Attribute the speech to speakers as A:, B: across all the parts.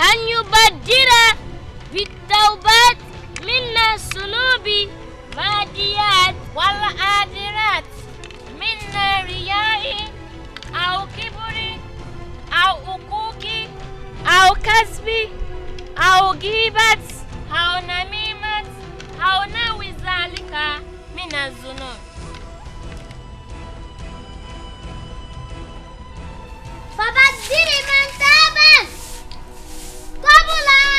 A: أن يبدل بالتوبات من الذنوب ماديات والآدرات من رياء أو كبر أو عقوق أو كذب أو غيبة أو نميمة أو نحو ذلك من الذنوب.
B: فبدل من تاب قبل أن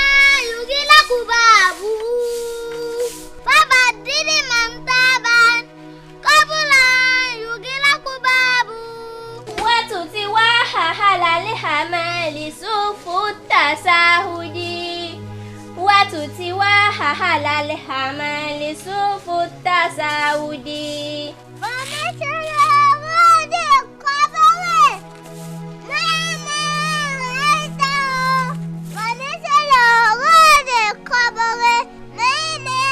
B: يغلق بابه. فبدل من تاب قبل أن يغلق بابه.
A: وتتواها على الحمل سوف التساهل. وتتواها على الحمل سوف التساهل.
B: فمثل غد القبر مهما رأيته. ومثل غد القبر مهما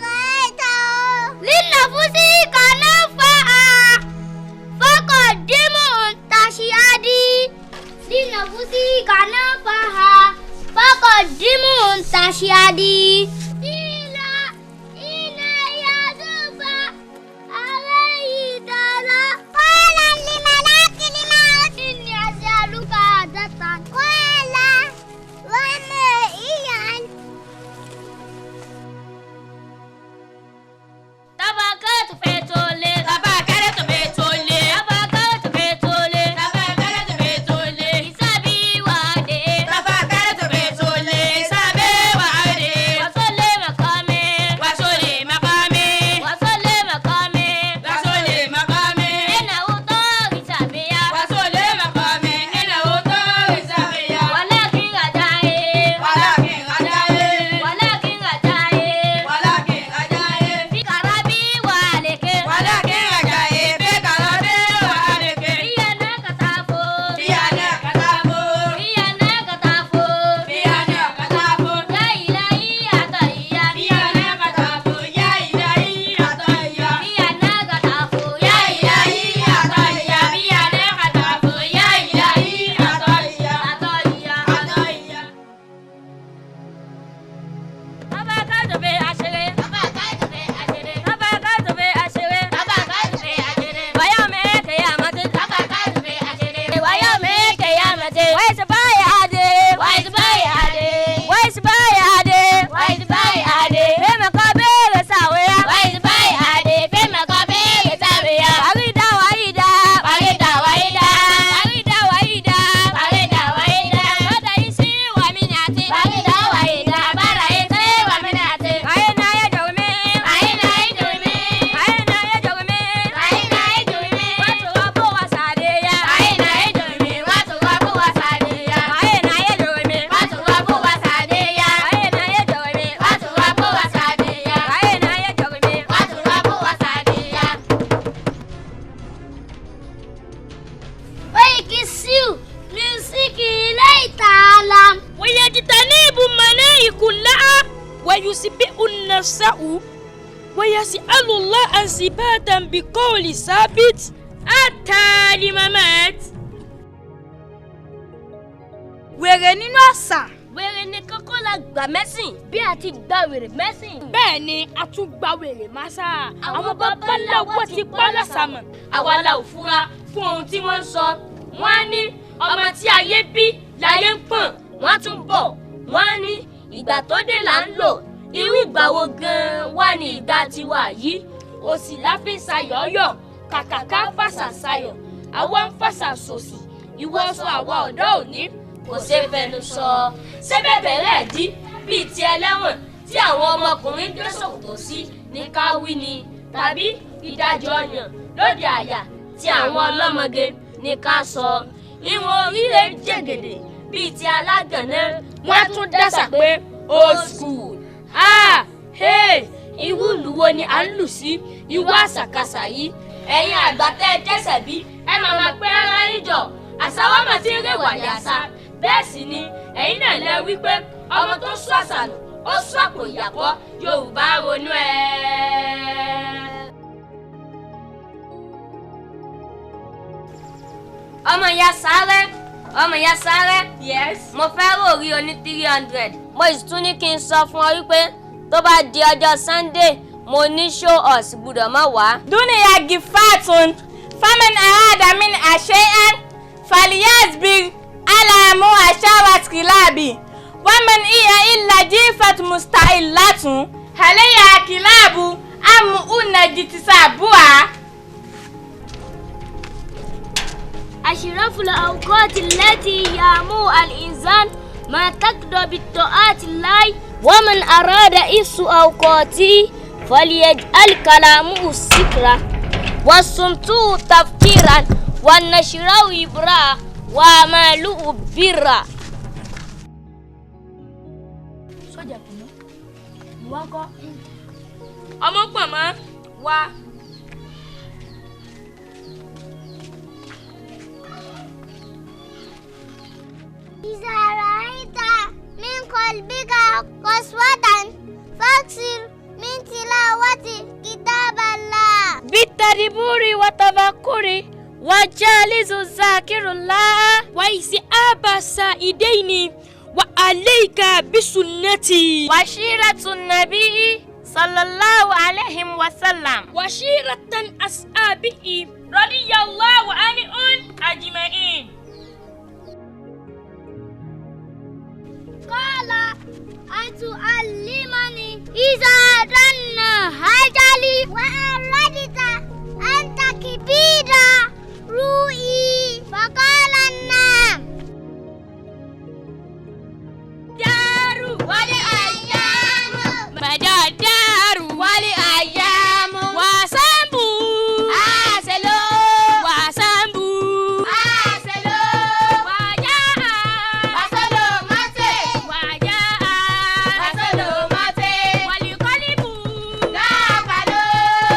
B: رأيته. للنفس كنفع فقدموا تشهدي. لنفس كنفع فقدموا تشهدي.
C: ويسأل الله ثباتا بقول ثابت حتى الممات.
D: Wèrè nínú àṣà.
A: Wèrè nìkan kọ́ la gbà mẹ́sìn bí a ti gba wèrè mẹ́sìn.
C: Bẹ́ẹ̀ ni a tún gba wèrè másà. Àwọn baba ńlá wa ti pa lásàmọ̀.
A: Àwa la ò fura fún ohun tí wọ́n ń sọ. Wọ́n á ní ọmọ tí ayé bí láyé ń pọ̀n. Wọ́n á tún bọ̀. Wọ́n á ní ìgbà tó dé là ń lò. Irú ìgbà wo gan-an wà ní ìgbà tiwa yìí? Òsì la fi ń sayọ̀ọ́yọ̀, kàkà ká fàṣà sayọ̀, àwa ń fàṣà sòsì. Ìwọ sọ àwa ọ̀dọ́ òní kò ṣe fẹnu sọ. Ṣé bẹ̀bẹ̀ rẹ̀ dí bíi ti ẹlẹ́wọ̀n tí àwọn ọmọkùnrin gbé ṣòkòtò sí ní ká wí ni, tàbí ìdajì ọyàn lóde àyà tí àwọn ọlọ́mọge ní ká sọ. Ìwọ̀n orílẹ̀ jẹ̀gẹ̀dẹ̀ bíi ti alágànná,
C: wọ́n á tún dásà pé old school. Ah, hey,
A: irú ìlú wo ni à ń lù sí irú àṣàkáṣà yìí? Ẹ̀yin àgbà tẹ́ ẹ jẹ́sẹ̀ bí ẹ máa ma pé ara yín jọ. Àṣà wa mà ti ń rèwà yàṣà. Bẹ́ẹ̀ sì ni ẹ̀yin náà lẹ wí pé ọmọ tó sún àṣà nù ó sún àpò ìyàkọ́. Yorùbá ronú ẹ̀. Ọmọ ìyá sáré, Ọmọ ìyá sáré.
C: Yes.
A: Mo fẹ́ rò rí oní 300. Mo sì tún ní kí n sọ fún ọ wípé tó bá di ọjọ́ Sunday, mo ní show us gbúdọ̀ má wá.
D: Dúnìyà gifatun faman arada min ashe'an falyasbir ala mu'asharat kilabi waman iya illa jifat musta'illatun alayha kilabu am una jitisabua.
A: أشرف الأوقات التي يامو الإنسان ما تقضى بالطاعات الله، ومن أراد إس أوقاته فليجعل كلامه سكرا والصمت تفكيرا والنشر إبرا وأعماله برا.
C: Sọ́jà kùnú wá kọ́ ọmọ pọ̀ mọ́ wa.
B: إذا رأيت من قلبك قسوة فاكثر من تلاوة كتاب الله.
D: بالتدبر وتفكر وجالس ذاكر الله.
C: وإسئاب سائدين وعليك بسنتي
D: وشيرة النبي صلى الله عليه وسلم
C: وشيرة أصحابه رضي الله عنهم أجمعين.
B: قال أتعلمني إذا رن هجلي وأردت أن تكبر رؤي فقال نعم.
D: دار والأيام مدى الدار والأيام وسامبو أسلو وسامبو أسلو وجاء أسلو ماتي وجاء أسلو ماتي ولقلب غافلو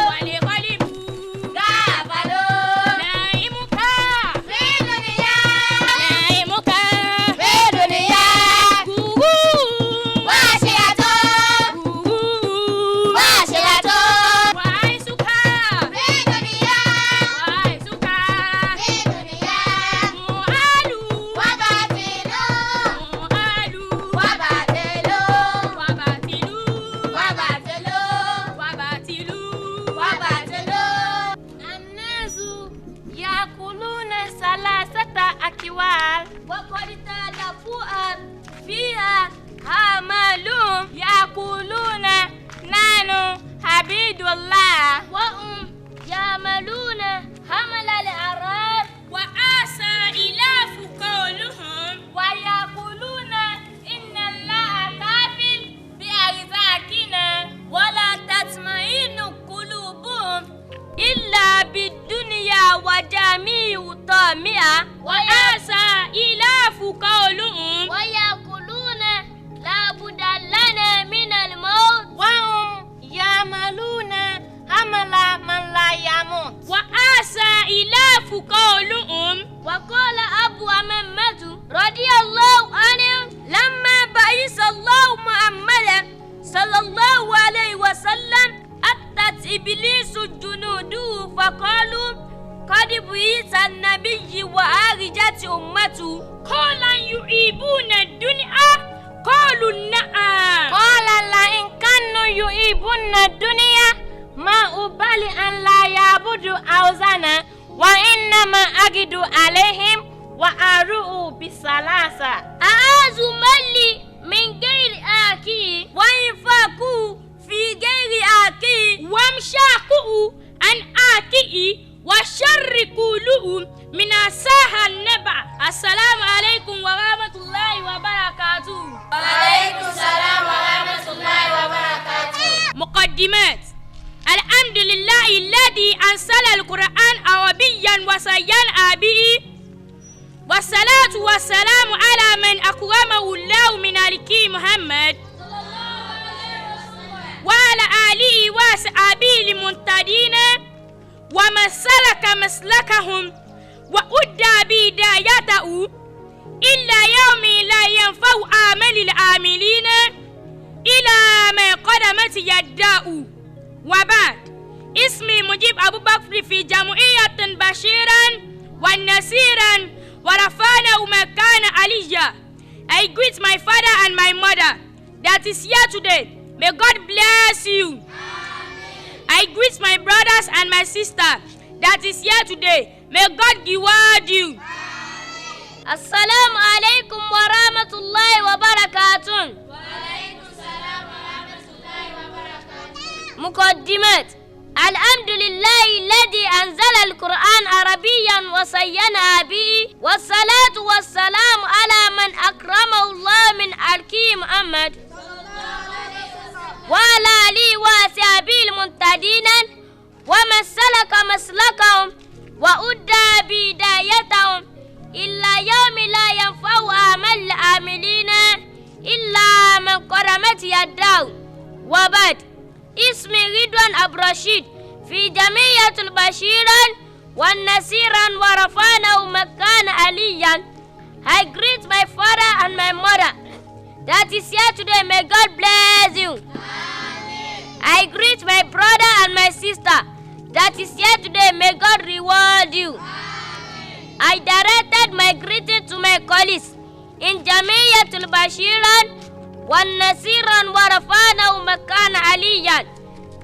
D: ولقلب غافلو نائمك في دنيا نائمك في دنيا الناس يأكلون ثلاثة أكوال
A: وقد تلفوا فيها أعمالهم
D: يقولون نحن عبيد الله
A: وهم يعملون عمل الأعراب
C: وآسى إلاف قولهم
D: ويقولون إن الله كافل بأرزاقنا
A: ولا تطمئن قلوبهم إلا بالدنيا وجميع طامعة
C: وآسى إلاف قولهم
A: ويقولون لا بد لنا من الموت
D: وهم يعملون عمل من لا يموت.
C: وآسى إلاف قولهم.
A: وقال أبو أمامة رضي الله عنه لما بعث الله محمدا صلى الله عليه وسلم أتت إبليس جنوده فقالوا قد بعث النبي وأرجت أمته.
C: قال يعيبون الدنيا قالوا نعم.
D: قال لئن كانوا يعيبون الدنيا ما أبالي أن لا يعبدوا أوثانا وإنما أجد عليهم وأروء بالثلاثة.
A: أعاذ مالي من غير آكي وإنفاقه في غير آكي
C: وامشاقه عن آكي وشر قلوب من أساها النبع. السلام عليكم ورحمة الله وبركاته.
D: وعليكم السلام ورحمة الله وبركاته.
C: مقدمات. الحمد لله الذي أنزل القرآن عربيا وسيان به، والصلاة والسلام على من أكرمه الله من الكي محمد وعلى آله وأصحابه المنتدين ومن سلك مسلكهم وأدى بدايته إلا يوم لا ينفع عامل العاملين إلى ما قدمت يداه. وبعد، اسمي مجيب أبو بكر في جمعية بشيرا والنصيرا ورفعنا مكانا عليا. I greet my father and my mother that is here today. May God bless you. I greet my brothers and my sister that is here today. May God reward you.
A: السلام عليكم ورحمة الله وبركاته.
D: وعليكم السلام ورحمة الله وبركاته.
A: مقدمات. الحمد لله الذي أنزل القرآن عربيا وزينها به، والصلاة والسلام على من أكرمه الله من أركي محمد وعلى آله وأصحابه المنتدين ومن سلك مسلكهم وأدى بدايتهم إلا يوم لا ينفع عمل العاملين إلا من قدمت يداه. وبعد، اسمي رضوان عبد الرشيد في جمعية البشيرا والنصيرا ورفعنا مكان عليا. I greet my father and my mother that is here today. May God bless you. I greet my brother and my sister that is here today. May God reward you. I directed my greeting to my colleagues in Jamiyatul Bashiran والنصيرا ورفعنا مكان عليا.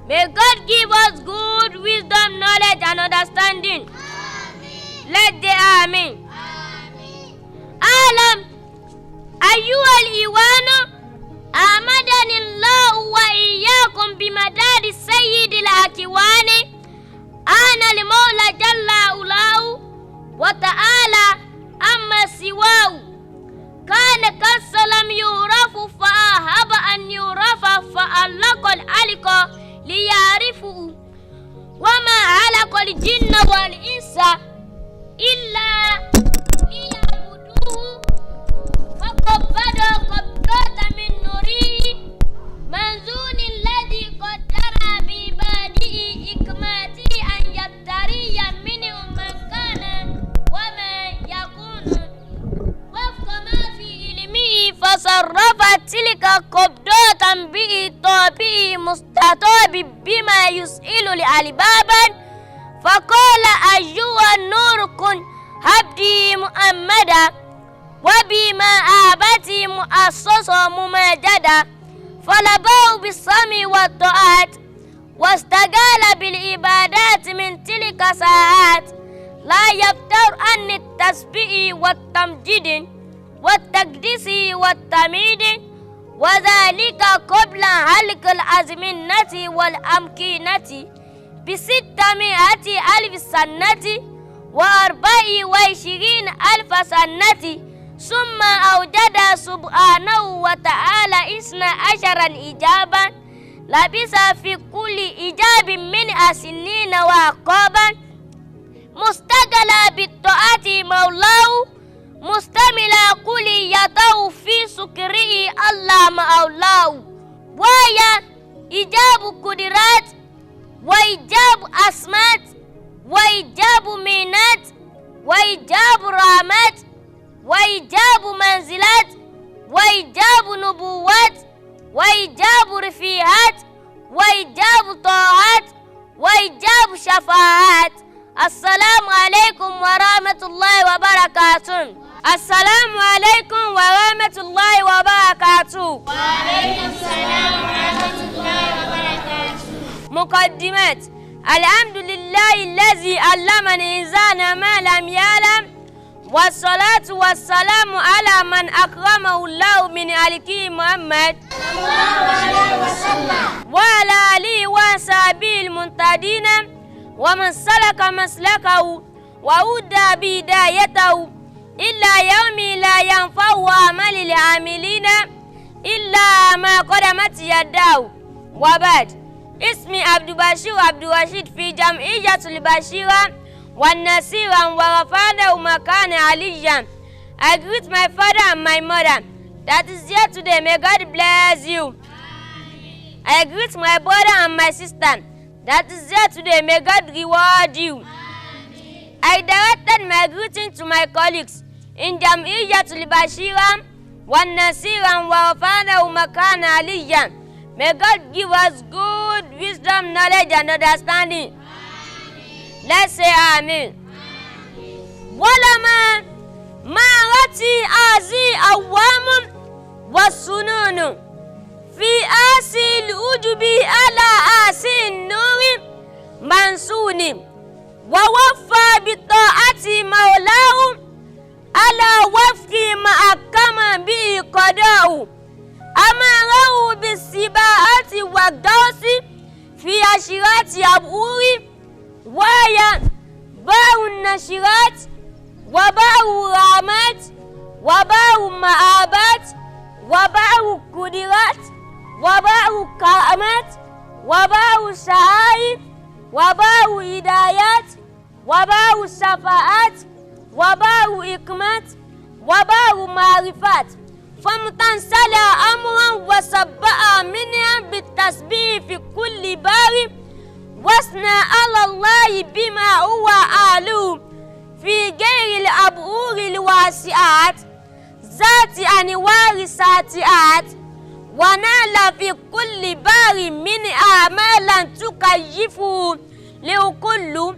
A: May God give us good wisdom, knowledge, and understanding. Let the Amen. أعلم أيها الإيوان، أمدني الله وإياكم بمداد السيد الأكوان أنا المولى جل علاه وتعالى أما سواه. كان كالسلام يعرف فأحب أن يعرف فألق الألق ليعرفه، وما علق الجن والإنس إلا ليعبدوه. فقبض قبضة من نوره منزول الذي قدر ببادئ إكماته أن يبتري منه من كان وما يكون وفق ما في علمه، فصرف تلك قبضة به طابه مستطاب بما يسئل الألباب. فقال أيها النور كن عبدي محمدا وبما آبتي مؤسسا ممجدا. فلبوا بالسمع والطاعات واستقال بالعبادات من تلك الساعات، لا يفتر عن التسبيح والتمجيد والتقديس والتميد، وذلك قبل خلق الأزمنة والأمكنة ب600,000 سنة و24,000 سنة. ثم أوجد سبحانه وتعالى 12 إجابا، لبس في كل إجاب من سنين وعقابا، مستقلا بالطاعة مولاه، مستملا كليته في سكره الله مولاه. وهي إجاب قدرات وإجاب أسمات وإجاب مينات وإجاب رحمات وإجاب منزلات وإجاب نبوات وإجاب رفيعات وإجاب طاعات وإجاب شفاعات. السلام عليكم ورحمة الله وبركاته. السلام عليكم ورحمة الله وبركاته.
D: وعليكم السلام ورحمة الله وبركاته.
A: مقدمات. الحمد لله الذي علم الإنسان ما لم يعلم، والصلاة والسلام على من أكرمه الله من آله محمد
B: صلى الله عليه وسلم
A: وعلى آله وصحبه المنتدين ومن سلك مسلكه وهدى بدايته إلا يوم لا ينفع عمل العاملين إلا ما قدمت يداه. وبعد، اسمي عبد البشير عبد الرشيد في جمعية البشيرة والنصيرا ورفعنا مكان عليا. I greet my father and my mother that is here today. May God bless you. I greet my brother and my sister that is here today. May God reward you. I directed my greeting to my colleagues in Jam'iyyatul Bashira والنصيرا ورفعنا مكان عليا. May God give us good wisdom, knowledge, and understanding. Let's say Amen. ولما ما رتي هذه أوام والسنون في آسي الأجب على آسي النور منسون ووفى بطاعة مولاه على وفق ما أقام به قضاء أمره بالسباعة والدوس في عشرات أبؤر وهي باء النشرات وباء الرامات وباء المآبات وباء القدرات وباء الكرامات وباء الشعائر وباء الهدايات وباء الشفاعات وباء الحكمات وباء المعرفات فامتنسل أمرا وسبأ منها بالتسبيح في كل بار واثنى على الله بما هو أهله في غير الأبؤر الواسعات ذات أنوار ساتئات ونال في كل بار من أعمالا تكيفه لكل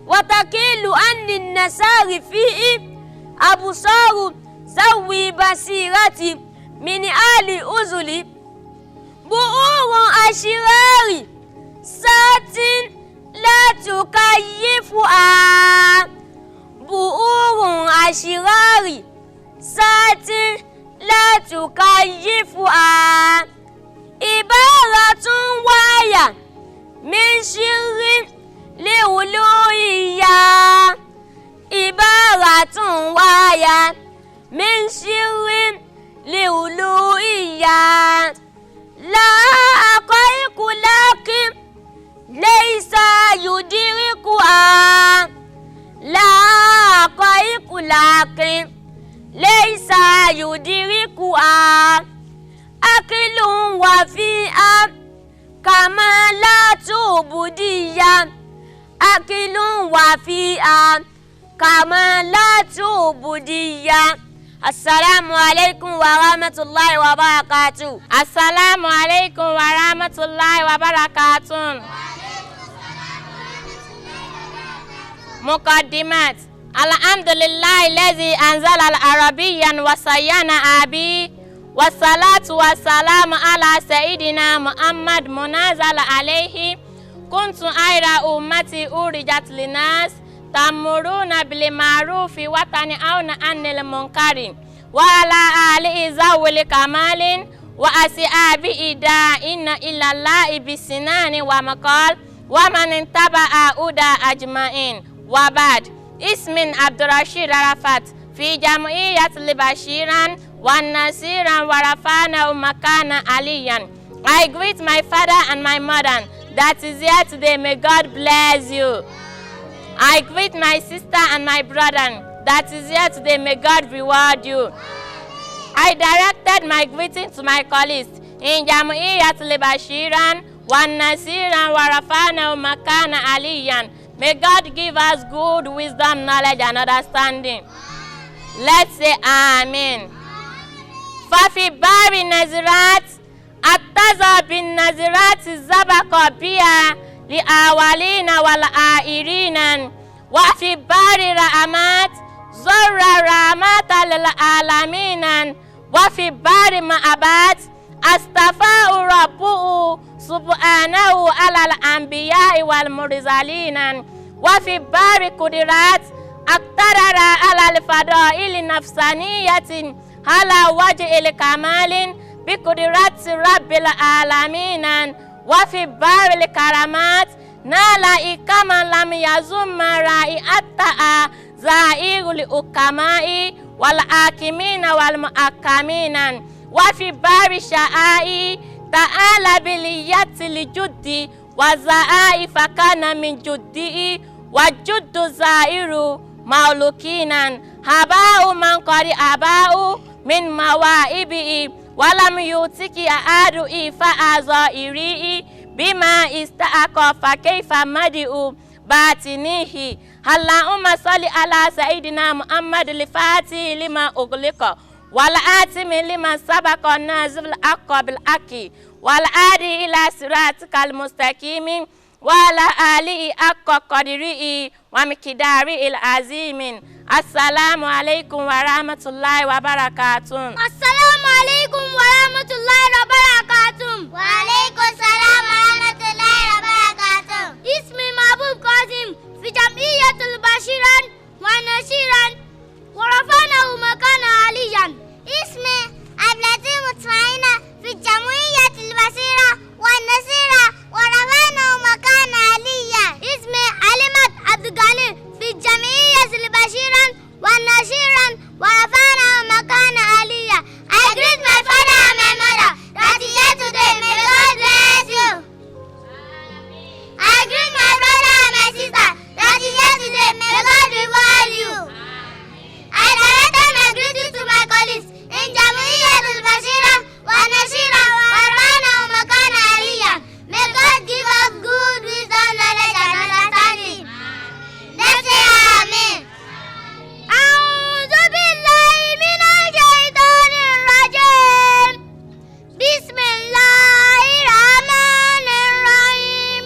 A: وتقيل عن النسار فيه أبصار ذوي بصيرة من آل أزل بؤور أشرار سات لا تكيفها بؤور أشرار سات لا تكيفها عبارة وهي من شر لألوهية عبارة وهي من شر لألوهية لا حقائق لكن ليس يدركها لا حقائق لكن ليس يدركها عقل وفيها كمالات عبودية عقل وفيها كمالات عبودية. السلام عليكم ورحمة الله وبركاته.
D: السلام عليكم ورحمة الله وبركاته. مقدمات. الحمد لله الذي أنزل العربيا وصينا أبي والصلاة والسلام على سيدنا محمد منزل عليه كنت خير أمتي أخرجت للناس تأمرون بالمعروف وتنهون عن المنكر وعلى آله ذوي الكمال وأصحابه داعين إلى الله بسنان ومقال ومن اتبع هدى أجمعين وبعد. اسم عبد الرشيد عرفات في جمعية لبشيرا والنصيرا ورفعنا مكانا عليا. I greet my father and my mother that is here today. May God bless you. I greet my sister and my brother that is here today. May God reward you. I directed my greeting to my colleagues in جمعية لبشيرا والنصيرا ورفعنا مكانا عليا. May God give us good wisdom, knowledge, and understanding. Let's say Amen. ففي بار النظرات اتظ بالنظرات سبق بها لأولين والآخرين وفي بار رحمات زر رحمات للعالمين وفي بار مأبات اصطفاه ربه سبحانه على الأنبياء والمرسلين وفي بار قدرات اقتدر على الفضائل النفسانية على وجه الكمال بقدرات رب العالمين وفي بار الكرامات نال إكما لم يزم رائعتها زائر الحكماء والحاكمين والمحكمين وفي بار شعائر تعالى بلية الجد وزعاء فكان من جده والجد زائر مولوكين هباء من قد أباء من مواهبه ولم يؤتك أحد إيفاء ظاهره بما استحق فكيف مدئ باطنه. اللهم صل على سيدنا محمد الفاتح لما أغلق والآتم لما سبق الناصر الحق بالحق والهادي إلى صراطك المستقيم. وعلى آله حق قدره ومقداره العظيم. السلام عليكم ورحمة الله وبركاته.
B: السلام عليكم ورحمة الله وبركاته. وعليكم السلام ورحمة الله وبركاته. اسمي محبوب قاسم في جمعية البشيرا ونشيرا ورفعنا مكانا عاليا. اسمي أبلتي مطمئنة في جمعية البصيرة والنصيرة ورفعنا مكانا عاليا. اسمي علمت عبد الغني في جمعية البشيرا والنشيرا ورفعنا مكانا عاليا. I greet my father and my mother that is here today. May God bless you. I greet my brother and my sister that is here today. May God reward you. I directed my greeting to my colleagues in Jamaiya al-Bashira wa Nashira wa Rana wa Makana Aliyah. May God give us good wisdom, knowledge and understanding. Let's say Amen. أعوذ بالله من الشيطان الرجيم. بسم الله الرحمن الرحيم.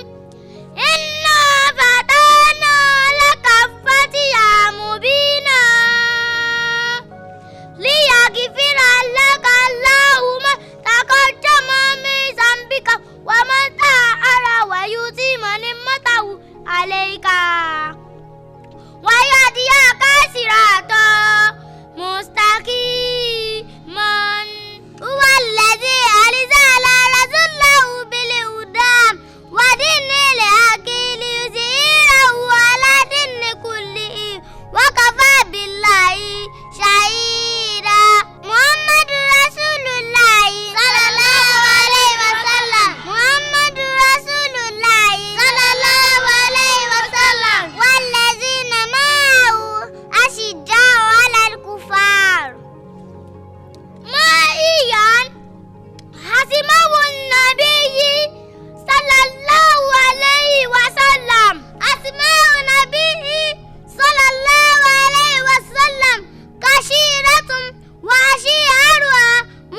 B: إنا فتحنا لك فتحا مبينا ليغفر لك الله ما تقدم من ذنبك وما تأخر ويتم نعمته عليك ويهديك صراطا مستقيما. هو الذي أرسل رسوله بالهدى ودين الحق ليظهره على الدين كله وكفى بالله شهيدا. محمد رسول الله صلى الله عليه وسلم. محمد رسول الله صلى الله عليه وسلم. والذين معه أشداء على الكفار. ما هي أسماء النبي صلى الله عليه وسلم؟ أسماء النبي صلى الله عليه وسلم كثيرة وأشهرها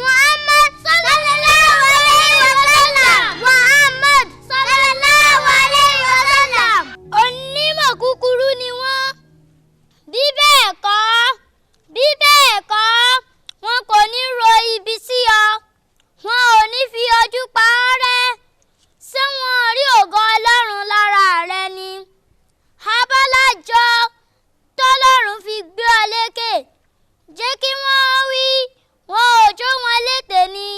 B: محمد صلى الله عليه وسلم. محمد صلى الله عليه وسلم. Onímọ̀ kúkúrú ni wọ́n. Bí bẹ́ẹ̀ kọ́, bí bẹ́ẹ̀ kọ́, wọn kò ní ro ibi sí ọ, wọn ò ní fi ojú pa ọ́ rẹ́. Ṣé wọn rí ògo Ọlọ́run lára rẹ ni? Abálájọ tọ́lọ́run fi gbé ọ lékè. Jẹ́ kí wọ́n wí, wọn ò jó wọn létè ni.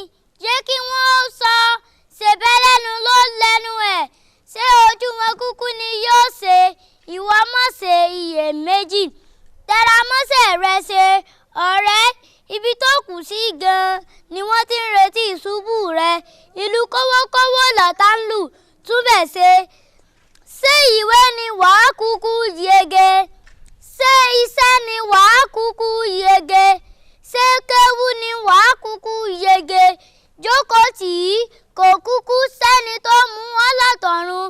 B: Jẹ́ kí wọ́n sọ, ṣèbẹ́lẹ́nu ló lẹ́nu ẹ̀. Ṣé ojú wọn kúkú ni yóò ṣe? Ìwọ má ṣe iyèméjì. Tẹra mọ́ṣẹ́ rẹ ṣe, ọ̀rẹ́. Ibi tó kù sí gan-an ni wọ́n ti ń retí ìṣubú rẹ. Ìlú kówókówó lọ̀tá ń lù, túbẹ̀ ṣe. Ṣé ìwé ni wàá kúkú yege? Ṣé iṣẹ́ ni wàá kúkú yege? Ṣé kéwú ni wàá kúkú yege? Jókòó tì í, kò kúkú sẹ́ni tó mú ọ́ látọ̀run.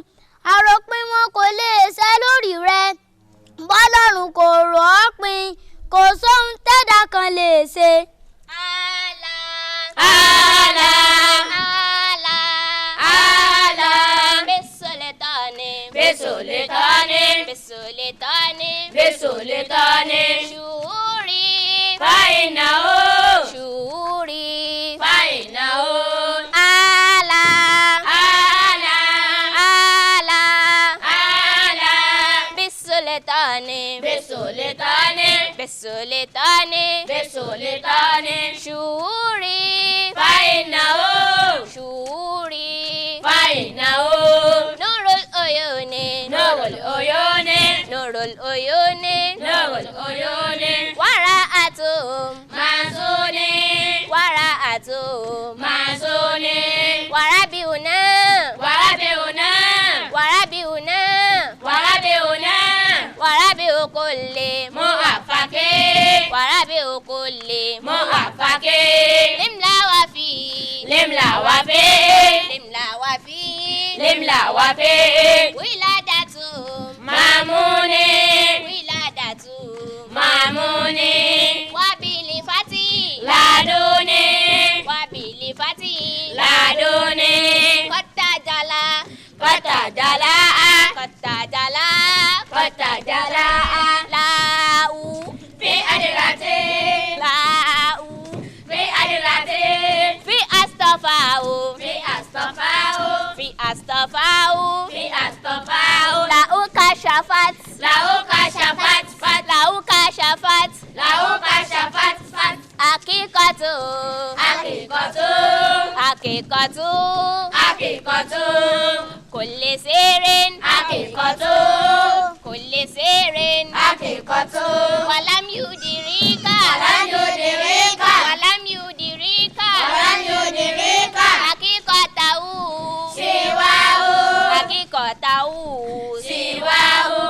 B: Àròpin wọn kò lè ṣẹ lórí rẹ. Bọ́lọ́run kò rò ọ́ pin, kò sóhun tẹ́dá kan lè ṣe.
D: Allah,
C: Allah,
D: Allah,
C: Allah.
D: Bisultani,
C: Bisultani,
D: Bisultani,
C: Bisultani.
D: Shuri,
C: Fainahu,
D: Shuri,
C: Fainahu.
D: Allah,
C: Allah,
D: Allah,
C: Allah.
D: Bisultani,
C: Bisultani,
D: Bisultani,
C: Bisultani.
D: Shuri,
C: Fainahu,
D: Shuri,
C: Fainahu.
D: Nurul Uyuni,
C: Nurul Uyuni,
D: Nurul Uyuni,
C: Nurul Uyuni.
D: Wara'atum,
C: Masuni,
D: Wara'atum,
C: Masuni.
D: Warabiuna,
C: Warabiuna,
D: Warabiuna,
C: Warabiuna.
D: Warabiu kulli,
C: Mu'afake,
D: Warabiu kulli,
C: Mu'afake.
D: Limla wafi,
C: Limla wafi,
D: Limla wafi,
C: Limla wafi.
D: Wiladatu,
C: Mamuni,
D: Wiladatu,
C: Mamuni.
D: Wabili fati,
C: Laduni,
D: Wabili fati,
C: Laduni.
D: Kọ́tàjàlá,
C: Kọ́tàjàlá.
D: Fi astafahu.
A: Fi astafahu.
D: La'uka shafat.
A: La'uka shafat fat.
D: La'uka shafat.
A: La'uka shafat fat.
D: Akíkọ̀tù.
A: Akíkọ̀tù.
D: Akíkọ̀tù.
A: Akíkọ̀tù.
D: Kò lè ṣeré.
A: Akíkọ̀tù.
D: Kò lè ṣeré.
A: Akíkọ̀tù.
D: Wàlám yudirika.
A: Wàlám yudirika.
D: Wàlám yudirika.
A: Wàlám yudirika.
D: Akíkọ̀tàwù.
A: Ṣìwàwù.
D: Akíkọ̀tàwù.
A: Ṣìwàwù.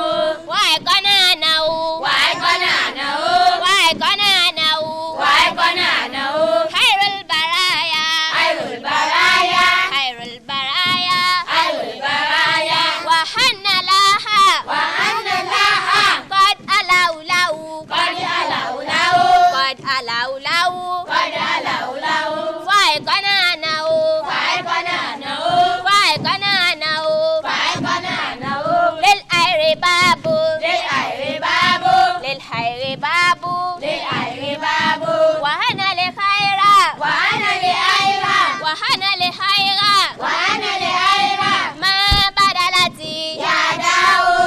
D: Wà ẹ̀kọ́ náà nà ó.
A: Wà ẹ̀kọ́ náà nà ó.
D: Wà ẹ̀kọ́ náà nà ó.
A: Wà ẹ̀kọ́ náà nà ó.
D: Khairul baraya.
A: Khairul baraya.
D: Khairul baraya.
A: Khairul baraya.
D: Wa hanna laha.
A: Wa anna laha.
D: Qad alaulau.
A: Qad alaulau.
D: Qad alaulau.
A: Qad alaulau.
D: Wà ẹ̀kọ́ náà nà ó.
A: Wà ẹ̀kọ́ náà nà ó.
D: Wà ẹ̀kọ́ náà nà ó.
A: Wà ẹ̀kọ́ náà nà ó.
D: Lil airi babu.
A: Lil àìrí báàbò.
D: Lil airi babu.
A: Lil àìrí báàbò.
D: Wa hana li khaira.
A: Wà á nà lè àìrà.
D: Wa hana li khaira.
A: Wà á nà lè àìrà.
D: Ma badalati.
A: Yàdá o.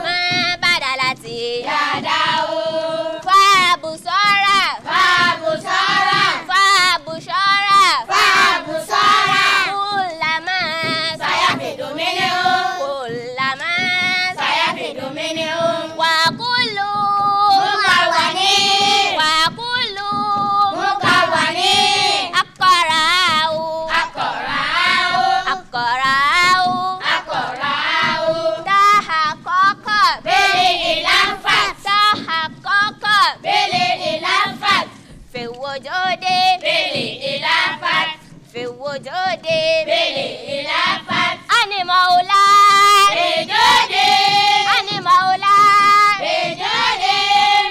D: Ma badalati.
A: Yàdá o.
D: Fa busara.
A: Fàbùsọ̀rà.
D: Fa bushara.
A: Fàbùsọ̀rà.
D: Kullama.
A: Sáyàfìdùmínì o.
D: Kullama.
A: Sáyàfìdùmínì o.
D: Wa kullu.
A: Mukawani.
D: Wa kullu.
A: Mukawani.
D: Aqra'u.
A: Akọ̀ràó.
D: Aqra'u.
A: Akọ̀ràó.
D: Tahaqqaqa.
A: Bẹ́lẹ̀ ìlànfàt.
D: Tahaqqaqa.
A: Bẹ́lẹ̀ ìlànfàt.
D: Fi wujudi.
A: Bẹ́lẹ̀ ìlànfàt.
D: Fi wujudi.
A: Bẹ́lẹ̀ ìlànfàt.
D: Ani maula.
A: Èjóde.
D: Ani maula.
A: Èjóde.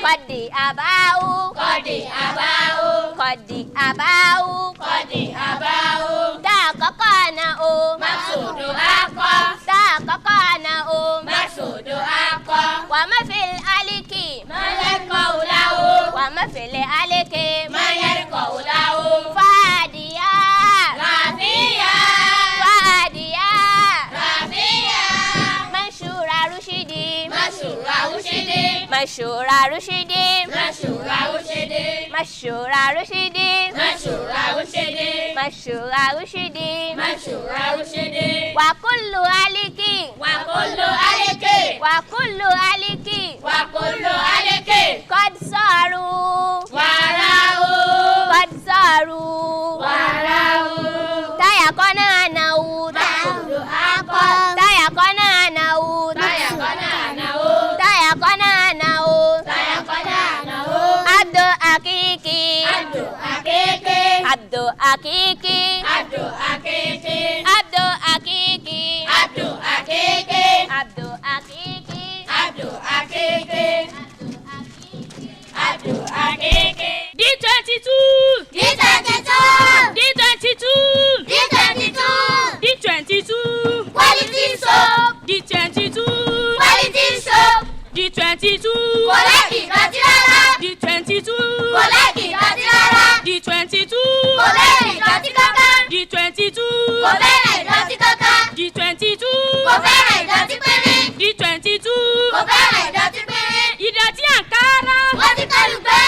D: Qad aba'u.
A: Kọ̀dì àbáwò.
D: Qad aba'u.
A: Kọ̀dì àbáwò.
D: Tahaqqaqna o.
A: Màsòdò akọ.
D: Tahaqqaqna o.
A: Màsòdò akọ.
D: Wa ma fil aliki.
A: Mọ̀lẹ́kọ̀ òláwò.
D: Wa ma fil aliki.
A: Mọ̀lẹ́kọ̀ òláwò.
D: Fadiya.
A: Ràfíà.
D: Fadiya.
A: Ràfíà.
D: Manshura rushidi.
A: Màsùrà òṣèdè.
D: Manshura rushidi.
A: Màsùrà òṣèdè.
D: Manshura rushidi.
A: Màsùrà òṣèdè.
D: Manshura rushidi.
A: Màsùrà òṣèdè.
D: Wa kullu aliki.
A: Wàkóló àlékè.
D: Wa kullu aliki.
A: Wàkóló àlékè.
D: Qad saru.
A: Wàrà o.
D: Qad saru.
A: Wàrà o.
D: Tayakona nau.
A: Màsòdò akọ.
D: Tayakona nau.
A: Táyà kọ́nà àná o.
D: Tayakona nau.
A: Táyà kọ́nà àná o.
D: Abdu akiki.
A: Abdu akéèké.
D: Abdu akiki.
A: Abdu akéèké.
D: Abdu akiki.
A: Abdu akéèké.
D: Abdu akiki.
A: Abdu akéèké. Abdu akéèké.
C: D22.
B: D22.
C: D22.
B: D22.
C: D22.
B: Quality soap.
C: D22.
B: Quality soap.
C: D22.
B: Kò láìkì ìdọ̀tí rárá.
C: D22.
B: Kò láìkì ìdọ̀tí rárá.
C: D22.
B: Kò fẹ́ràn ìdọ̀tí kankan.
C: D22.
B: Kò fẹ́ràn ìdọ̀tí kankan.
C: D22.
B: Kò fẹ́ràn ìdọ̀tí pínrín.
C: D22.
B: Kò fẹ́ràn ìdọ̀tí pínrín.
C: Ìdọ̀tí àǹkárá.
B: Wọ́n ti kọlù gbé.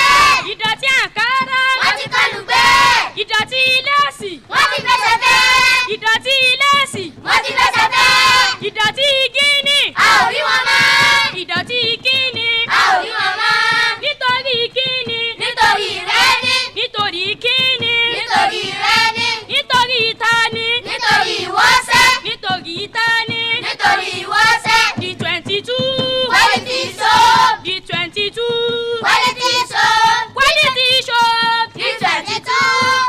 C: Ìdọ̀tí àǹkárá.
B: Wọ́n ti kọlù gbé.
C: Ìdọ̀tí iléèsì.
B: Wọ́n ti fẹsẹ̀ fẹ́.
C: Ìdọ̀tí iléèsì.
B: Wọ́n ti fẹsẹ̀ fẹ́.
C: Ìdọ̀tí gíní.
B: A ò rí wọn mọ́.
C: Ìdọ̀tí gíní.
B: A ò rí wọn mọ́.
C: Nítorí kíni.
B: Nítorí rẹ́ni.
C: Nítorí kíni.
B: Nítorí rẹ́ni.
C: Nítorí tani.
B: Nítorí ìwọ́sẹ̀.
C: Nítorí tani.
B: Nítorí ìwọ́sẹ̀.
C: D22.
B: Quality soap.
C: D22.
B: Quality soap.
C: Quality soap.
B: D22.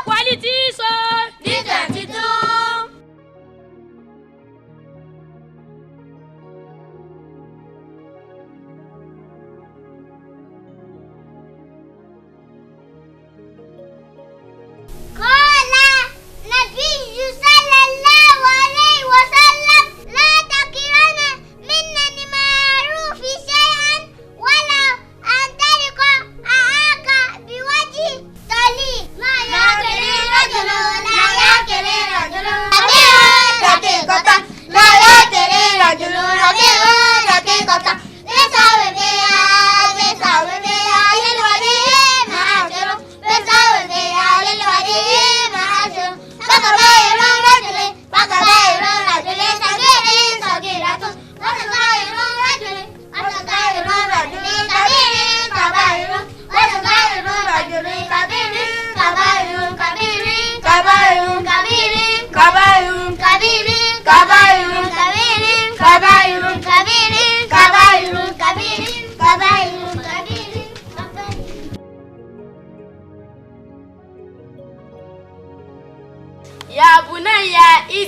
C: Quality soap.
B: D22.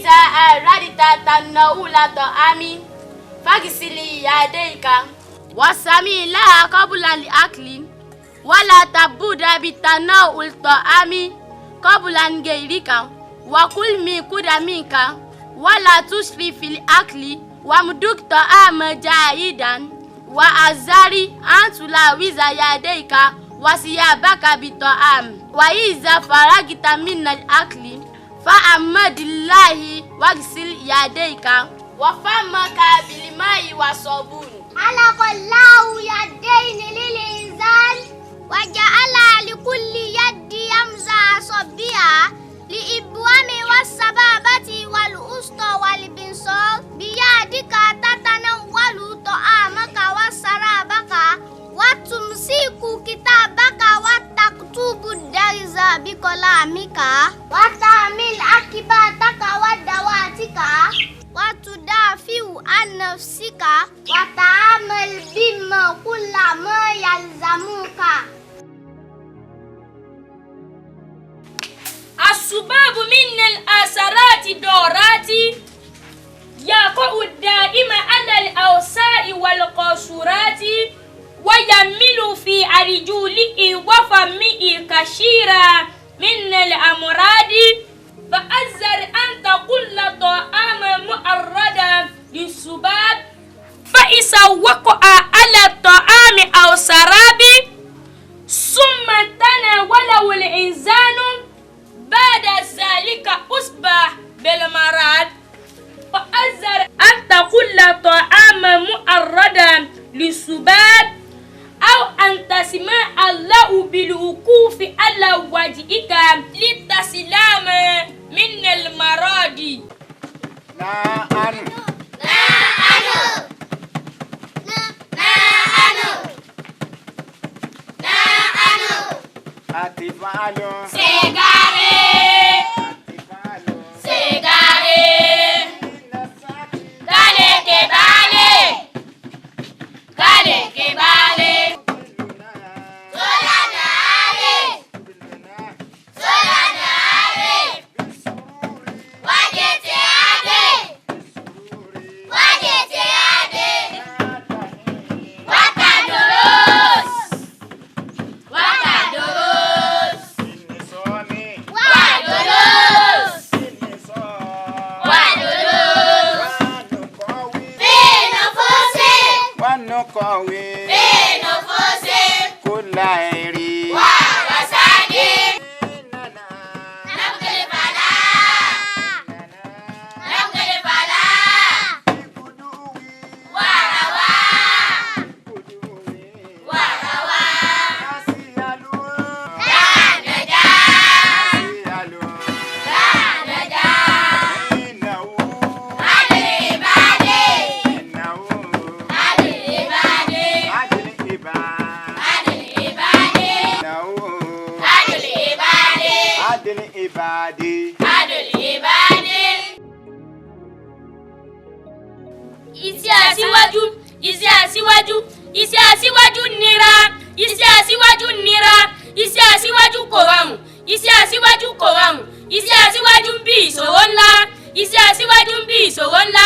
C: وإذا أردت تناول الطعام فاغسل يديك وسم الله قبل الأكل ولا تبدأ بتناول الطعام قبل غيرك وكل من قدامك ولا تسرف في الأكل وامضغ الطعام جيدا وأزر أن تلوث يديك وثيابك بالطعام وإذا فرغت من الأكل فاحمد الله واغسل يديك وفمك بالماء والصابون.
B: خلق الله يدين للإنسان وجعل لكل يد يمزع أصابعها لإبوام والسبابة والوسطى والبنصر. بيدك تتناول طعامك وشرابك وتمسك كتابك وتكتب الدرس بقلمك وتعمل عقباتك ودواتك وتدافع عن نفسك وتعمل بما كل ما يلزمك.
C: السباب من الأثرات دورات يقع الدائم على الأوساء والقصورات ويميل في أرجله وفمه كثيرا من الأمراض. فأزر أن تقول طعام معرضا للسباب، فإذا وقع على الطعام أو سراب ثم تناوله الإنسان بعد ذلك أصبح بالمرض. فأزر أن تقول طعام معرضا للسباب أو أن تسمع الله بالوقوف على وجهك للتسلام من المرض.
E: نعم. أتفعل.
C: Segare.
E: أتفعل.
C: Segare. Kale bale. Kale bale.
E: Kọ̀wé kó láì rí.
C: Iṣẹ́ aṣíwájú, iṣẹ́ aṣíwájú, iṣẹ́ aṣíwájú nira, iṣẹ́ aṣíwájú nira, iṣẹ́ aṣíwájú kò rọrùn, iṣẹ́ aṣíwájú kò rọrùn, iṣẹ́ aṣíwájú ń bí ìṣòro ńlá, iṣẹ́ aṣíwájú ń bí ìṣòro ńlá.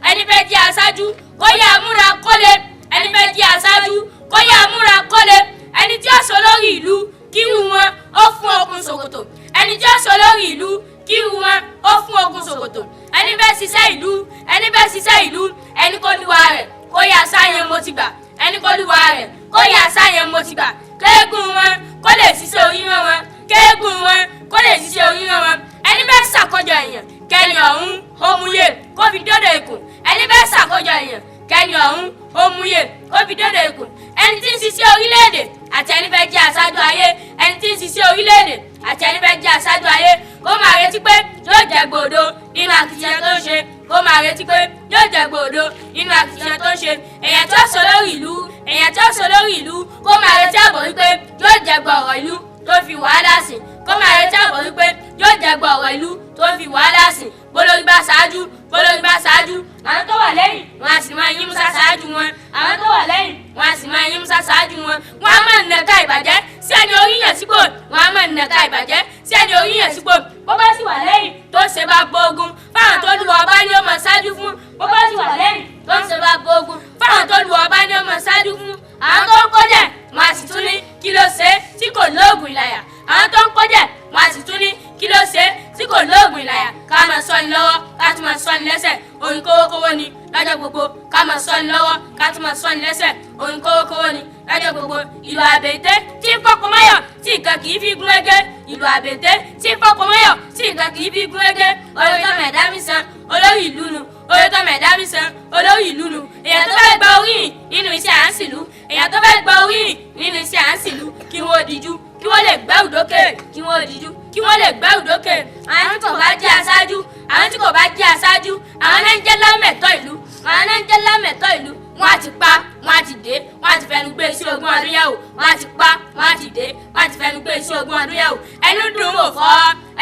C: Ẹni fẹ́ jẹ́ aṣáájú kó yá múra kólé, ẹni fẹ́ jẹ́ aṣáájú kó yá múra kólé. Ẹni tí ó sọ lórí ìlú kírú wọn ó fún okùn ṣòkòtò, ẹni tí ó sọ lórí ìlú kírú wọn ó fún okùn ṣòkòtò. Ẹni fẹ́ ṣiṣẹ́ ìlú, ẹni fẹ́ ṣiṣẹ́ ìlú, ẹni kó lúwa rẹ̀ kó yá sáyẹn mo ti gbà, ẹni kó lúwa rẹ̀ kó yá sáyẹn mo ti gbà. Kéégún wọn kó lè ṣiṣẹ́ oríran wọn, kéégún wọn kó lè ṣiṣẹ́ oríran wọn. Ẹni fẹ́ ṣàkójọ èèyàn kẹ́ni ọ̀hún ó múyè kó fi dọ́dọ̀ ikùn, ẹni fẹ́ ṣàkójọ èèyàn kẹ́ni ọ̀hún ó múyè kó fi dọ́dọ̀ ikùn. Ẹni tí ń ṣiṣẹ́ orílẹ̀-èdè àti ẹni fẹ́ jẹ́ aṣáájú ayé, ẹni tí ń ṣiṣẹ́ orílẹ̀-èdè àti ẹni fẹ́ jẹ́ aṣáájú ayé kó máa retí pé yóò jẹ gbòdo nínú akitiyan tó ń ṣe, kó máa retí pé yóò jẹ gbòdo nínú akitiyan tó ń ṣe. Èèyàn tó sọ lórí ìlú, èèyàn tó sọ lórí ìlú kó máa retí àbọ̀ wípé yóò jẹ gbọ̀rọ̀ ìlú tó fi wàhálà sí, kó máa retí àbọ̀ wípé yóò jẹ gbọ̀rọ̀ ìlú tó fi wàhálà sí. Bólórí bá ṣáájú, bólórí bá ṣáájú, àwọn tó wà lẹ́yìn wọn a sì máa yín musa ṣáájú wọn, àwọn tó wà lẹ́yìn wọn a sì máa yín musa ṣáájú wọn. Wọn a máa nàka ìbàjẹ́ sí ẹni oríyàn sípò, wọn a máa nàka ìbàjẹ́ sí ẹni oríyàn sípò. Bó bá sì wà lẹ́yìn tó ṣe bá bógun fáwọn. Fáwọn tó lu ọba ní ó máa ṣáájú fún. Bó bá sì wà lẹ́yìn tó ń ṣe bá gbógun, fáwọn tó lu ọba ní ó máa ṣáájú fún. Àwọn tó ń kọjá wọn a sì tún ní kí ló ṣe tí kò lóògùn ìlàyà. Àwọn tó ń kọjá wọn a sì tún ní kí ló ṣe tí kò lóògùn ìlàyà. Ká máa sọ ni lọ́wọ́, ká tún máa sọ ni lẹ́sẹ̀, orin kówókówó ni lọ́jọ́ gbogbo. Ká máa sọ ni lọ́wọ́, ká tún máa sọ ni lẹ́sẹ̀, orin kówókówó ni lọ́jọ́ gbogbo. Ìlú àbètè tí ń fọkùn mọ́yọ̀ tí nǹkan kì í fi gún régé. Ìlú àbètè tí ń fọkùn mọ́yọ̀ tí nǹkan kì í fi gún régé. Orin tó mẹ̀dá mi san olórí ìlú nu. Orin tó mẹ̀dá mi san olórí ìlú nu. Èèyàn tó fẹ́ gba oríyìn nínú iṣẹ́ à ń sìlú. Èèyàn tó fẹ́ gba oríyìn nínú iṣẹ́ à ń sìlú. Kí wọ́n díjú kí wọ́n lè gbẹ́rù dókè. Kí wọ́n díjú kí wọ́n lè gbẹ́rù dókè. Àwọn tí kò bá jẹ́ aṣáájú, àwọn tí kò bá jẹ́ aṣáájú, àwọn náà ń jẹ́ lámẹ̀tọ́ ìlú. Àwọn náà ń jẹ́ lámẹ̀tọ́ ìlú. Wọ́n á ti pa, wọ́n á ti dé, wọ́n á ti fẹnu gbé sí ogún ọdún yẹ̀wò. Wọ́n á ti pa, wọ́n á ti dé, wọ́n á ti fẹnu gbé sí ogún ọdún yẹ̀wò. Ẹnu dùn wò fọ́,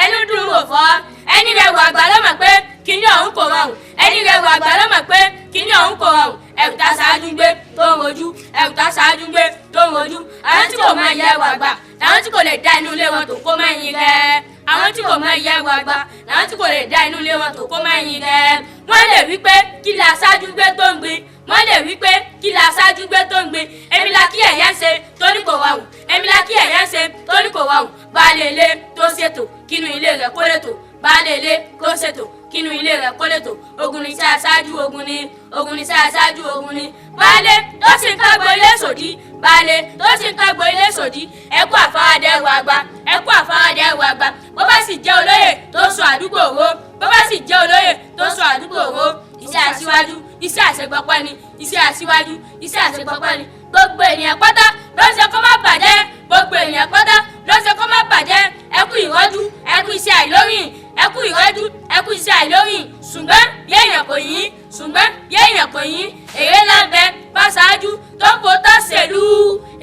C: ẹnu dùn wò fọ́. Ẹni rẹ̀ wà àgbà ló mọ̀ pé kíní ọ̀hún kò rọrùn. Ẹni rẹ̀ wà àgbà ló mọ̀ pé kíní ọ̀hún kò rọrùn. Ẹ̀rù tá ṣáájú gbé tó ń rojú. Ẹ̀rù tá ṣáájú gbé tó ń rojú. Àwọn tí kò mọ iye ẹrù àgbà làwọn tí kò lè dá inú ilé wọn tó kó máa yin rẹ̀. Àwọn tí kò mọ iye ẹrù àgbà làwọn tí kò lè dá inú ilé wọn tó kó máa yin rẹ̀. Wọ́n lè wí pé kí la ṣáájú gbé tó ń gbin. Wọ́n lè wí pé kí la ṣáájú gbé tó ń gbin. Èmi la kí ẹ̀yà ń ṣe torí kò rọrùn. Èmi la kí ẹ̀yà ń ṣe torí kò rọrùn. Baálé ilé tó ṣètò kínú ilé rẹ̀ kó lè tò. Baálé ilé kó ṣètò kínú ilé rẹ̀ kó lè tò. Ogun ni iṣẹ́ aṣáájú, ogun ni. Ogun ni iṣẹ́ aṣáájú, ogun ni. Baálé tó sì ń kágbó ilé sòdí. Baálé tó sì ń kágbó ilé sòdí. Ẹ kú àfaradà ẹrù àgbà. Ẹ kú àfaradà ẹrù àgbà. Bó bá sì jẹ́ olóyè tó sọ àdúgbò wo. Bó bá sì jẹ́ olóyè tó sọ àdúgbò wo. Iṣẹ́ aṣíwájú, iṣẹ́ àṣegbọpẹ́ ni. Iṣẹ́ aṣíwájú, iṣẹ́ àṣegbọpẹ́ ni. Gbogbo ènìyàn pátá ló ń ṣe kó má bàjẹ́. Gbogbo ènìyàn pátá ló ń ṣe kó má bàjẹ́. Ẹ kú ìrọ́jú, ẹ kú iṣẹ́ àìlóyìn. Ẹ kú ìrọ́jú, ẹ kú iṣẹ́ àìlóyìn. Ṣùgbọ́n bí èèyàn kò yín, ṣùgbọ́n bí èèyàn kò yín, èrè ńlá ń bẹ bá ṣáájú tó ń fò tán ṣèlú.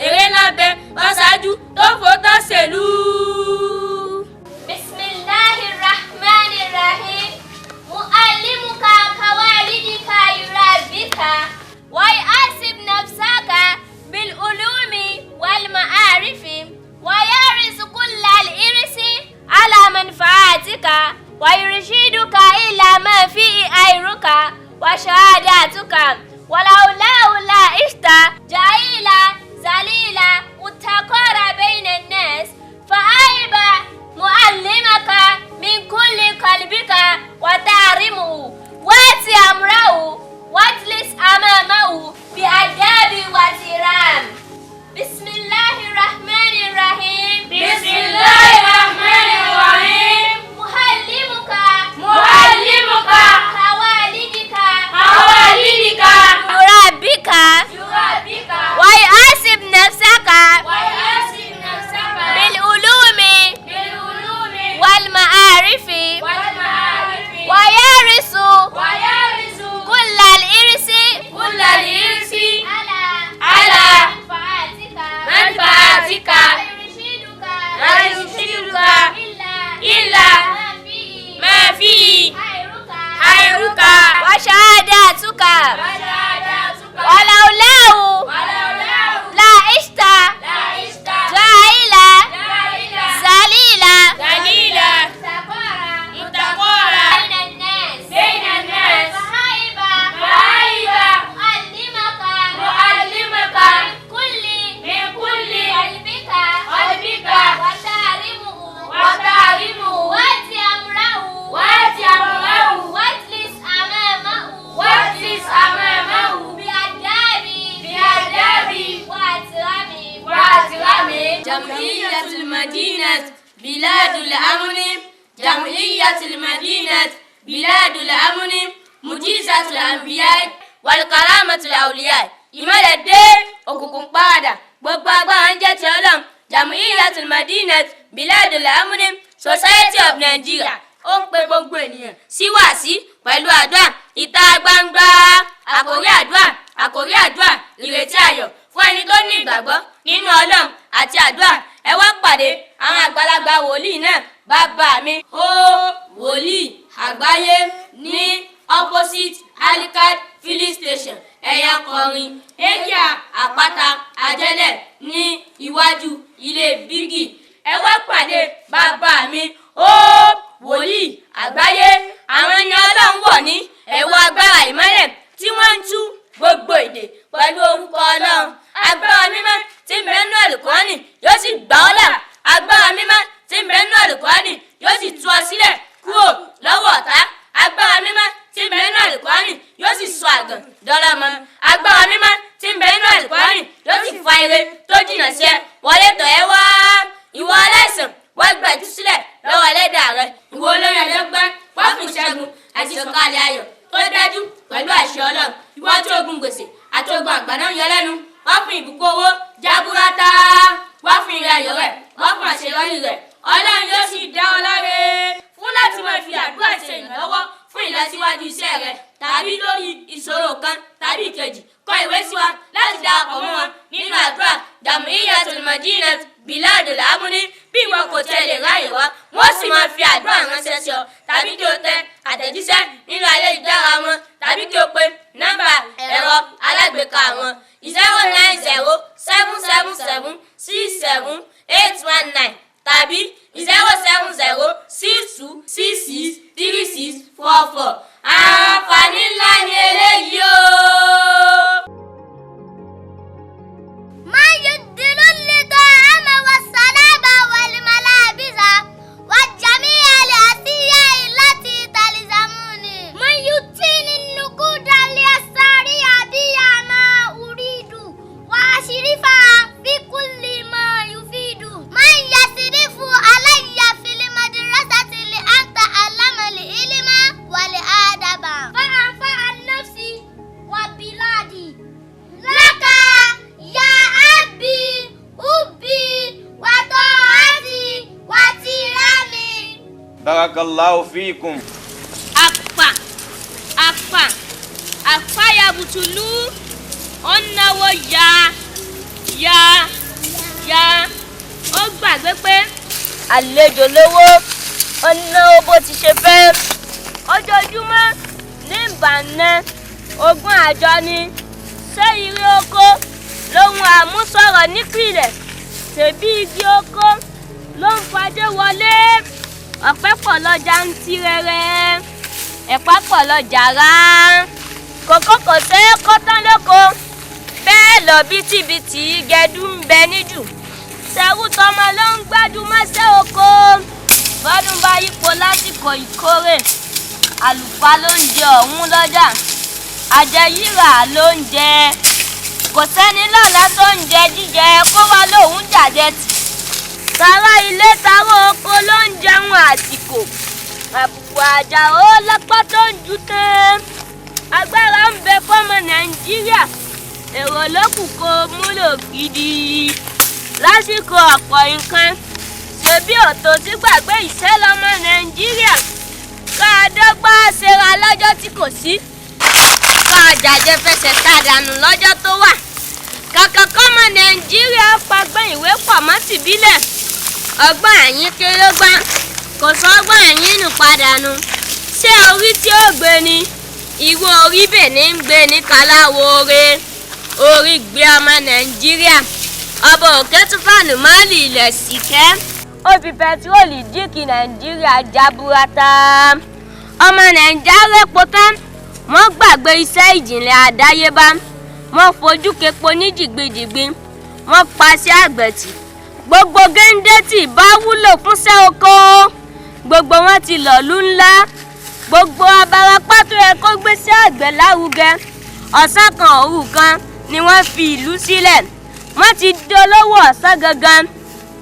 C: Èrè ńlá ń bẹ bá ṣáájú tó ń fò tán ṣèlú.
D: Bismillahirrahmanirrahim. Muallimuka kawalidika yurabbika wa yu'asib nafsaka bil ulumi wal ma'arifi wa yarisu kulla al irsi ala manfaatika wa yurshiduka ila ma fihi ayruka wa shahadatuka walaulau la ishta jahila zalila utakora baina an-nas fa'aiba muallimaka min kulli qalbika wa ta'rimuhu wati amrahu wajlis amamahu bi adabi wa tiram. Bismillahirrahmanirrahim.
C: Bismillahirrahmanirrahim.
D: Muallimuka
C: Muallimuka
D: kawalidika
C: kawalidika
D: yurabbika
C: yurabbika
D: wa yu'asib nafsaka
C: wa yu'asib nafsaka
D: bil ulumi
C: bil ulumi
D: wal ma'arifi
C: wal ma'arifi
D: wa yarisu
C: wa yarisu
D: kulla al irsi
C: kulla al irsi
D: ala
C: ala
D: manfaatika
C: manfaatika
D: wa
C: wa yurshiduka
D: illa
C: illa
D: ma fihi
C: ma fihi
D: khairuka
C: khairuka
D: wa shahadatuka
C: wa shahadatuka
D: walaulau
C: walaulau
D: la ishta
C: la ishta
D: jahila
C: jahila
D: zalila
C: zalila mutaqara
D: baina an-nas
C: baina an-nas
D: fahaiba
C: fahaiba
D: muallimaka
C: muallimaka
D: kulli
C: min kulli
D: qalbika
C: qalbika
D: wa ta'rimuhu
C: wa ta'rimuhu
D: wati amrahu
C: wati amrahu
D: wajlis amamahu
C: wajlis amamahu
D: bi adabi
C: bi adabi
D: wa atrami
C: wa atrami. Jamhuriyatul Madinat Biladul Amni. Jamhuriyatul Madinat Biladul Amni. Mujizatul Anbiya wal Karamatul Awliya. Ìmọ̀lẹ̀ dé, òkùnkùn padà, gbogbo agbára ń jẹ́ ti Ọlọ́run. Jamhuriyatul Madinat Biladul Amni Society of Nigeria ó ń pe gbogbo ènìyàn sí wàásí pẹ̀lú àdúrà ìta gbangba. Àkórí àdúrà, àkórí àdúrà, ìrètí ayọ̀ fún ẹni tó ní ìgbàgbọ́ nínú Ọlọ́run àti àdúrà. Ẹ wá pàdé àwọn àgbàlagbà wòlíì náà, bàbá mi ó wòlíì àgbáyé ní opposite Alikad filling station, ẹ̀yà kọrin area àpáta àjẹlẹ̀ ní iwájú ilé bígì. Ẹ wá pàdé bàbá mi ó
A: Wòlíì àgbáyé. Àwọn ẹni Ọlọ́run wọ̀ ní ẹ̀wọ̀ agbára ìmọ́lẹ̀ tí wọ́n ń tú gbogbo èdè pẹ̀lú orúkọ Ọlọ́run. Agbára mímọ́ tí ń bẹ nínú Àlùkùránì yóò sì gbà ọ́ là. Agbára mímọ́ tí ń bẹ nínú Àlùkùránì yóò sì tú ọ sílẹ̀ kúrò lọ́wọ́ ọ̀tá. Agbára mímọ́ tí ń bẹ nínú Àlùkùránì yóò sì sọ àgàn dọ́lọ́mọ. Agbára mímọ́ tí ń bẹ nínú Àlùkùránì yóò sì fa ire tó jìnnà sí ẹ wọlé tọ̀ ẹ́ wá. Ìwọ aláìsàn, wá gba ìtúsílẹ̀ lọ́wọ́ ẹlẹ́dàá rẹ. Ìwọ olórí ẹlẹ́gbẹ́, wá fún ìṣẹ́gun àti ìsọ̀kalẹ̀ ayọ̀ tó dájú pẹ̀lú àṣẹ Ọlọ́run. Ìwọ tí ogun gbèsè àti ogun àgbàná ń yọ lẹ́nu, wá fún ìbùkún owó jaburata, wá fún ire ayọ̀ rẹ, wá fún àṣeyọrí rẹ. Ọlọ́run yóò sì dá ọ láre. Fún láti máa fi àdúrà ṣe ìrànlọ́wọ́ fún ìlọsíwájú iṣẹ́ rẹ tàbí lórí ìṣòro kan tàbí ìkejì, kọ ìwé sí wa láti darapọ̀ mọ́ wọn nínú àdúrà Jam'iyyatul Madinat Biladul Amuni. Bí ìwọ kò tẹ̀ lè ráàyè wá, wọ́n sì máa fi àdúrà ránṣẹ́ sí ọ, tàbí kí o tẹ àtẹ̀jíṣẹ́ nínú ayélujára wọn, tàbí kí o pe nọ́mbà ẹ̀rọ alágbèéká wọn 09077767819 tàbí 07062663644. Àǹfààní ńlá ni eléyìí o.
B: من يدل الطعام والشراب والملابس والجميع الأشياء التي تلزمني. من يعطيني النقود لأشتري بها ما أريد وأصرفها في كل ما يفيد. من يصرف علي في المدرسة لأتعلم العلم والأدب فأنفع نفسي وبلادي. لك يا أبي أبي وطاعتي وترامي.
E: Barakallahu fiikum.
A: Àpà àpà àpáyàbùtùlù, ó ń náwó ya ya ya, ó gbàgbé pé àlejò lówó, ó náwó bó ti ṣe fẹ́. Ojoojúmọ́ ní ìbànú ogún àjọ ni ṣé ire oko lóhun àmúsọ̀rọ̀ nípìnlẹ̀, ṣèbí igi oko ló ń fadé wọlé. Ọ̀pẹ pọ̀ lọ́jà ń tirẹ̀rẹ̀, ẹ̀pà pọ̀ lọ́jà rà, kòkó kò ṣe é kó tán lóko, bẹ́ẹ̀ lọ bítíbitì gẹdú ń bẹ níjù. Ṣẹ̀rú tọmọ ló ń gbájúmọ́ṣẹ́ oko. Bọ́dún bá yípo lásìkò ìkórè, àlùfáà ló ń jẹ ọ̀hún lọ́jà, àjẹyíra ló ń jẹ. Kò sẹ́ni lọ́la tó ń jẹ jíjẹ kó wá lóun jàjẹ tì. Tara ilé tara oko ló ń jẹun àsìkò. Àbùkù Àjàó lọ́pọ̀ tó ń ju tán. Agbára ń bẹ fọ́mọ Nàìjíríà, èrò ló kù kó múlò gidi lásìkò ọ̀pọ̀ nǹkan. Ṣebí ọ̀tọ̀ tí gbàgbé ìṣẹ́ lọ́mọ Nàìjíríà, ká a dọ́gba ṣera lọ́jọ́ tí kò sí, ká a jàjẹ fẹsẹ̀ tá a dànù lọ́jọ́ tó wà. Kàkà kọ́mọ Nàìjíríà pagbọ́n ìwé pọ̀ mọ́ tìbílẹ̀, ọgbọ́n àyín kéré gbá, kò sọ́gbọ́n àyín nù padà nu. Ṣé orí tí ó gbé ni ìwọ orí bẹ̀ ní ń gbé ní kaláwo ore orí gbé ọmọ Nàìjíríà? Ọba òkè tún fàánù mọ́ọ̀lì ilẹ̀ síkẹ́, ó fi pẹtiróòlù díkì Nàìjíríà jaburata. Ọmọ Nàìjíríà rẹ́po tán, wọ́n gbàgbé iṣẹ́ ìjìnlẹ̀ àdáyébá, wọ́n fojú kepo ní jìgbìjìgbì, wọ́n paṣẹ àgbẹ̀tì. Gbogbo géńdé tí bá wúlò fúnṣẹ́ oko, gbogbo wọn ti lọ̀lú ńlá. Gbogbo abarapá tó yẹ kó gbéṣẹ́ àgbẹ̀ lárugẹ, ọ̀sán kan òru kan ni wọ́n fi ìlú sílẹ̀, wọ́n ti dolówó ọ̀sán gangan.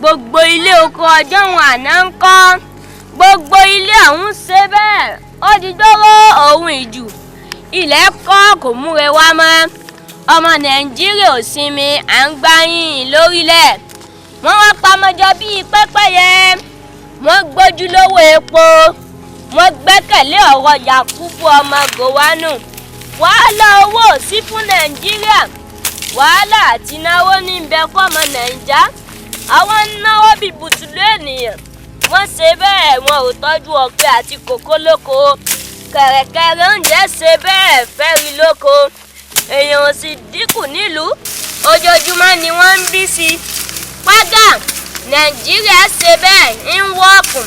A: Gbogbo ilé oko ọjọ́ òun àná ń kọ́, gbogbo ilé ọ̀hún ṣe bẹ́ẹ̀ ó di gbówó òun ìjù. Ilẹ̀ kọ́ kò múre wá mọ́. Ọmọ Nàìjíríà ò sinmi, à ń gbáyìn lórílẹ̀. Wọ́n wá pamọ́jọ bíi pẹ́pẹ́yẹ, wọ́n gbójú lówó epo, wọ́n gbẹ́kẹ̀lé ọ̀rọ̀ Yakubu ọmọ Gowanu. Wàhálà owó ò sí fún Nàìjíríà, wàhálà àti náwó ní bẹ fọ́mọ Nàìjà. Àwọn ń náwó bíi bùtùlù ènìyàn. Wọ́n ṣe bẹ́ẹ̀, wọn ò tọ́jú ọ̀pẹ àti kòkó lóko. Kẹ̀rẹ̀kẹ̀rẹ̀ oúnjẹ ṣe bẹ́ẹ̀ fẹ́ri lóko, èèyàn ò sì dínkù nílùú, ojoojúmọ́ ni wọ́n ń bí sí i. Págà Nàìjíríà ṣe bẹ́ẹ̀ ń wọ́ọ̀kùn.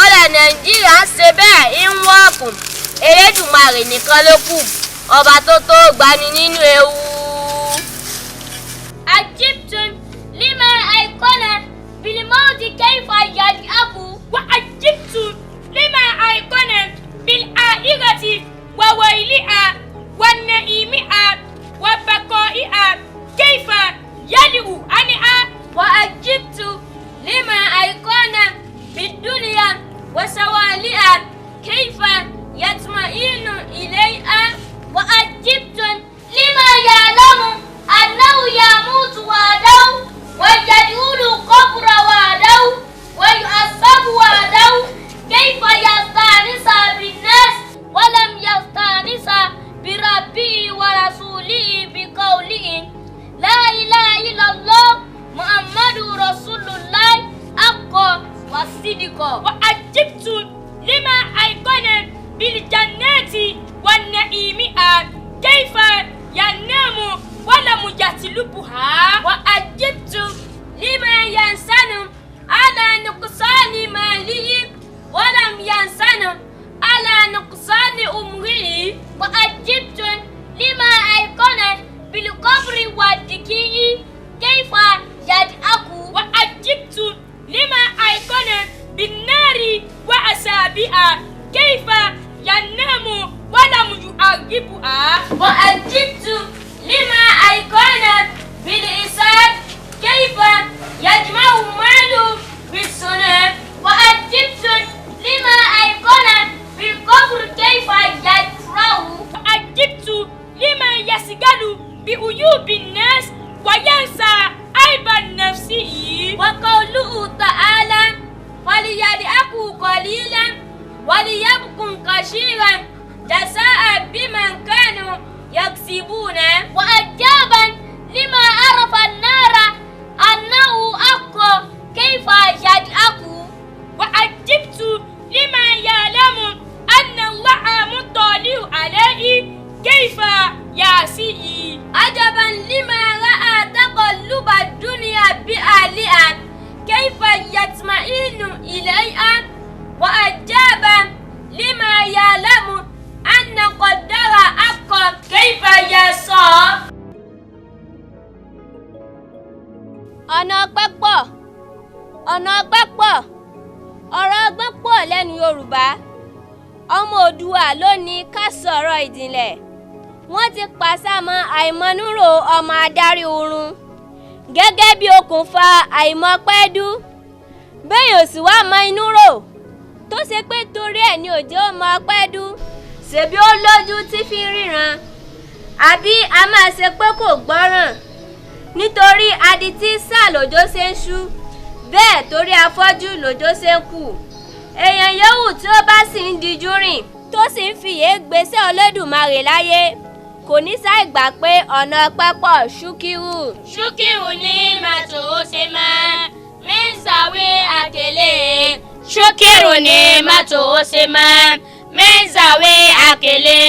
A: Ọ̀rọ̀ Nàìjíríà ń ṣe bẹ́ẹ̀ ń wọ́ọ̀kùn. Elédùmarè nìkan ló kù, ọba tó tó gbani nínú ewu.
D: عجبت لما أيقن بالموت كيف يضعف.
C: وعجبت لما أيقن بالآخرة وويلها ونعيمها وبقائها كيف يلهو عنها.
A: وعجبت لما أيقن بالدنيا وسوالها كيف يطمئن إليها.
D: وعجبت لما يعلم أنه يموت وحده ويدخل القبر وحده ويعذب وحده كيف يستأنس بالناس ولم يستأنس بربه ورسوله بقوله لا إله إلا الله محمد رسول الله حقا وصدقا.
C: وعجبت لما أيقن بالجنة ونعيمها كيف ينام ولم يطلبها.
A: وعجبت لما ينسن على نقصان ماله ولم ينسن على نقصان عمره.
D: وعجبت لما أيقن بالقبر والدكي كيف يضحك.
C: وعجبت لما أيقن بالنار وأصابعها كيف ينام ولم يعذبها.
A: وعجبت لما أيقن بالحساب كيف يجمع ماله بالسنة.
D: وعجبت لما أيقن بالقبر كيف يدفعه.
C: وعجبت لما يسجل بعيوب الناس وينسى عيب نفسه.
A: وقوله تعالى فليضحكوا قليلا وليبكوا كثيرا جزاء بما كانوا يكسبون.
D: وعجبا لما عرف النار أنه حق كيف يضحك.
C: وعجبت لما يعلم أن الله مطلع عليه كيف يعصيه.
A: عجبا لما رأى تقلب الدنيا بأهلها كيف يطمئن إليها. وعجبا لما يعلم أن قدر حق كيف يصاب.
F: Ọ̀nà ọpẹ́ pọ̀, ọ̀nà ọpẹ́ pọ̀, ọ̀rọ̀ ọgbọ́n pọ̀ lẹ́nu Yorùbá. Ọmọ Oòduà ló ní ká sọ̀rọ̀ ìjìnlẹ̀. Wọ́n ti pàṣàmọ̀ àìmọnúrò ọmọ adarí oorun gẹ́gẹ́ bí okùnfà àìmọpẹ́dú. Bẹ́ẹ̀ ò sì wá mọ inú rò tó ṣe pé torí ẹ̀ ni òjò ó mọ ọpẹ́ dú, ṣèbí ó lójú tí fi ń ríran, àbí a máa ṣe pé kò gbọ́ràn nítorí adití sá lòjó ṣe ń ṣú, bẹ́ẹ̀ torí afọ́jú lòjó ṣe ń kù. Èèyàn yòówù tí ó bá sì ń dijú rìn tó sì ń fìyè gbèsè Olódùmarè láyé kò ní sáì gbà pé ọ̀nà ọpẹ́ pọ̀. Ṣúkírù.
A: Ṣúkírù ní màtò ṣe máa mí ń sàwé àkèlè. Ṣúkírù ní màtò ṣe máa mí ń sàwé àkèlè.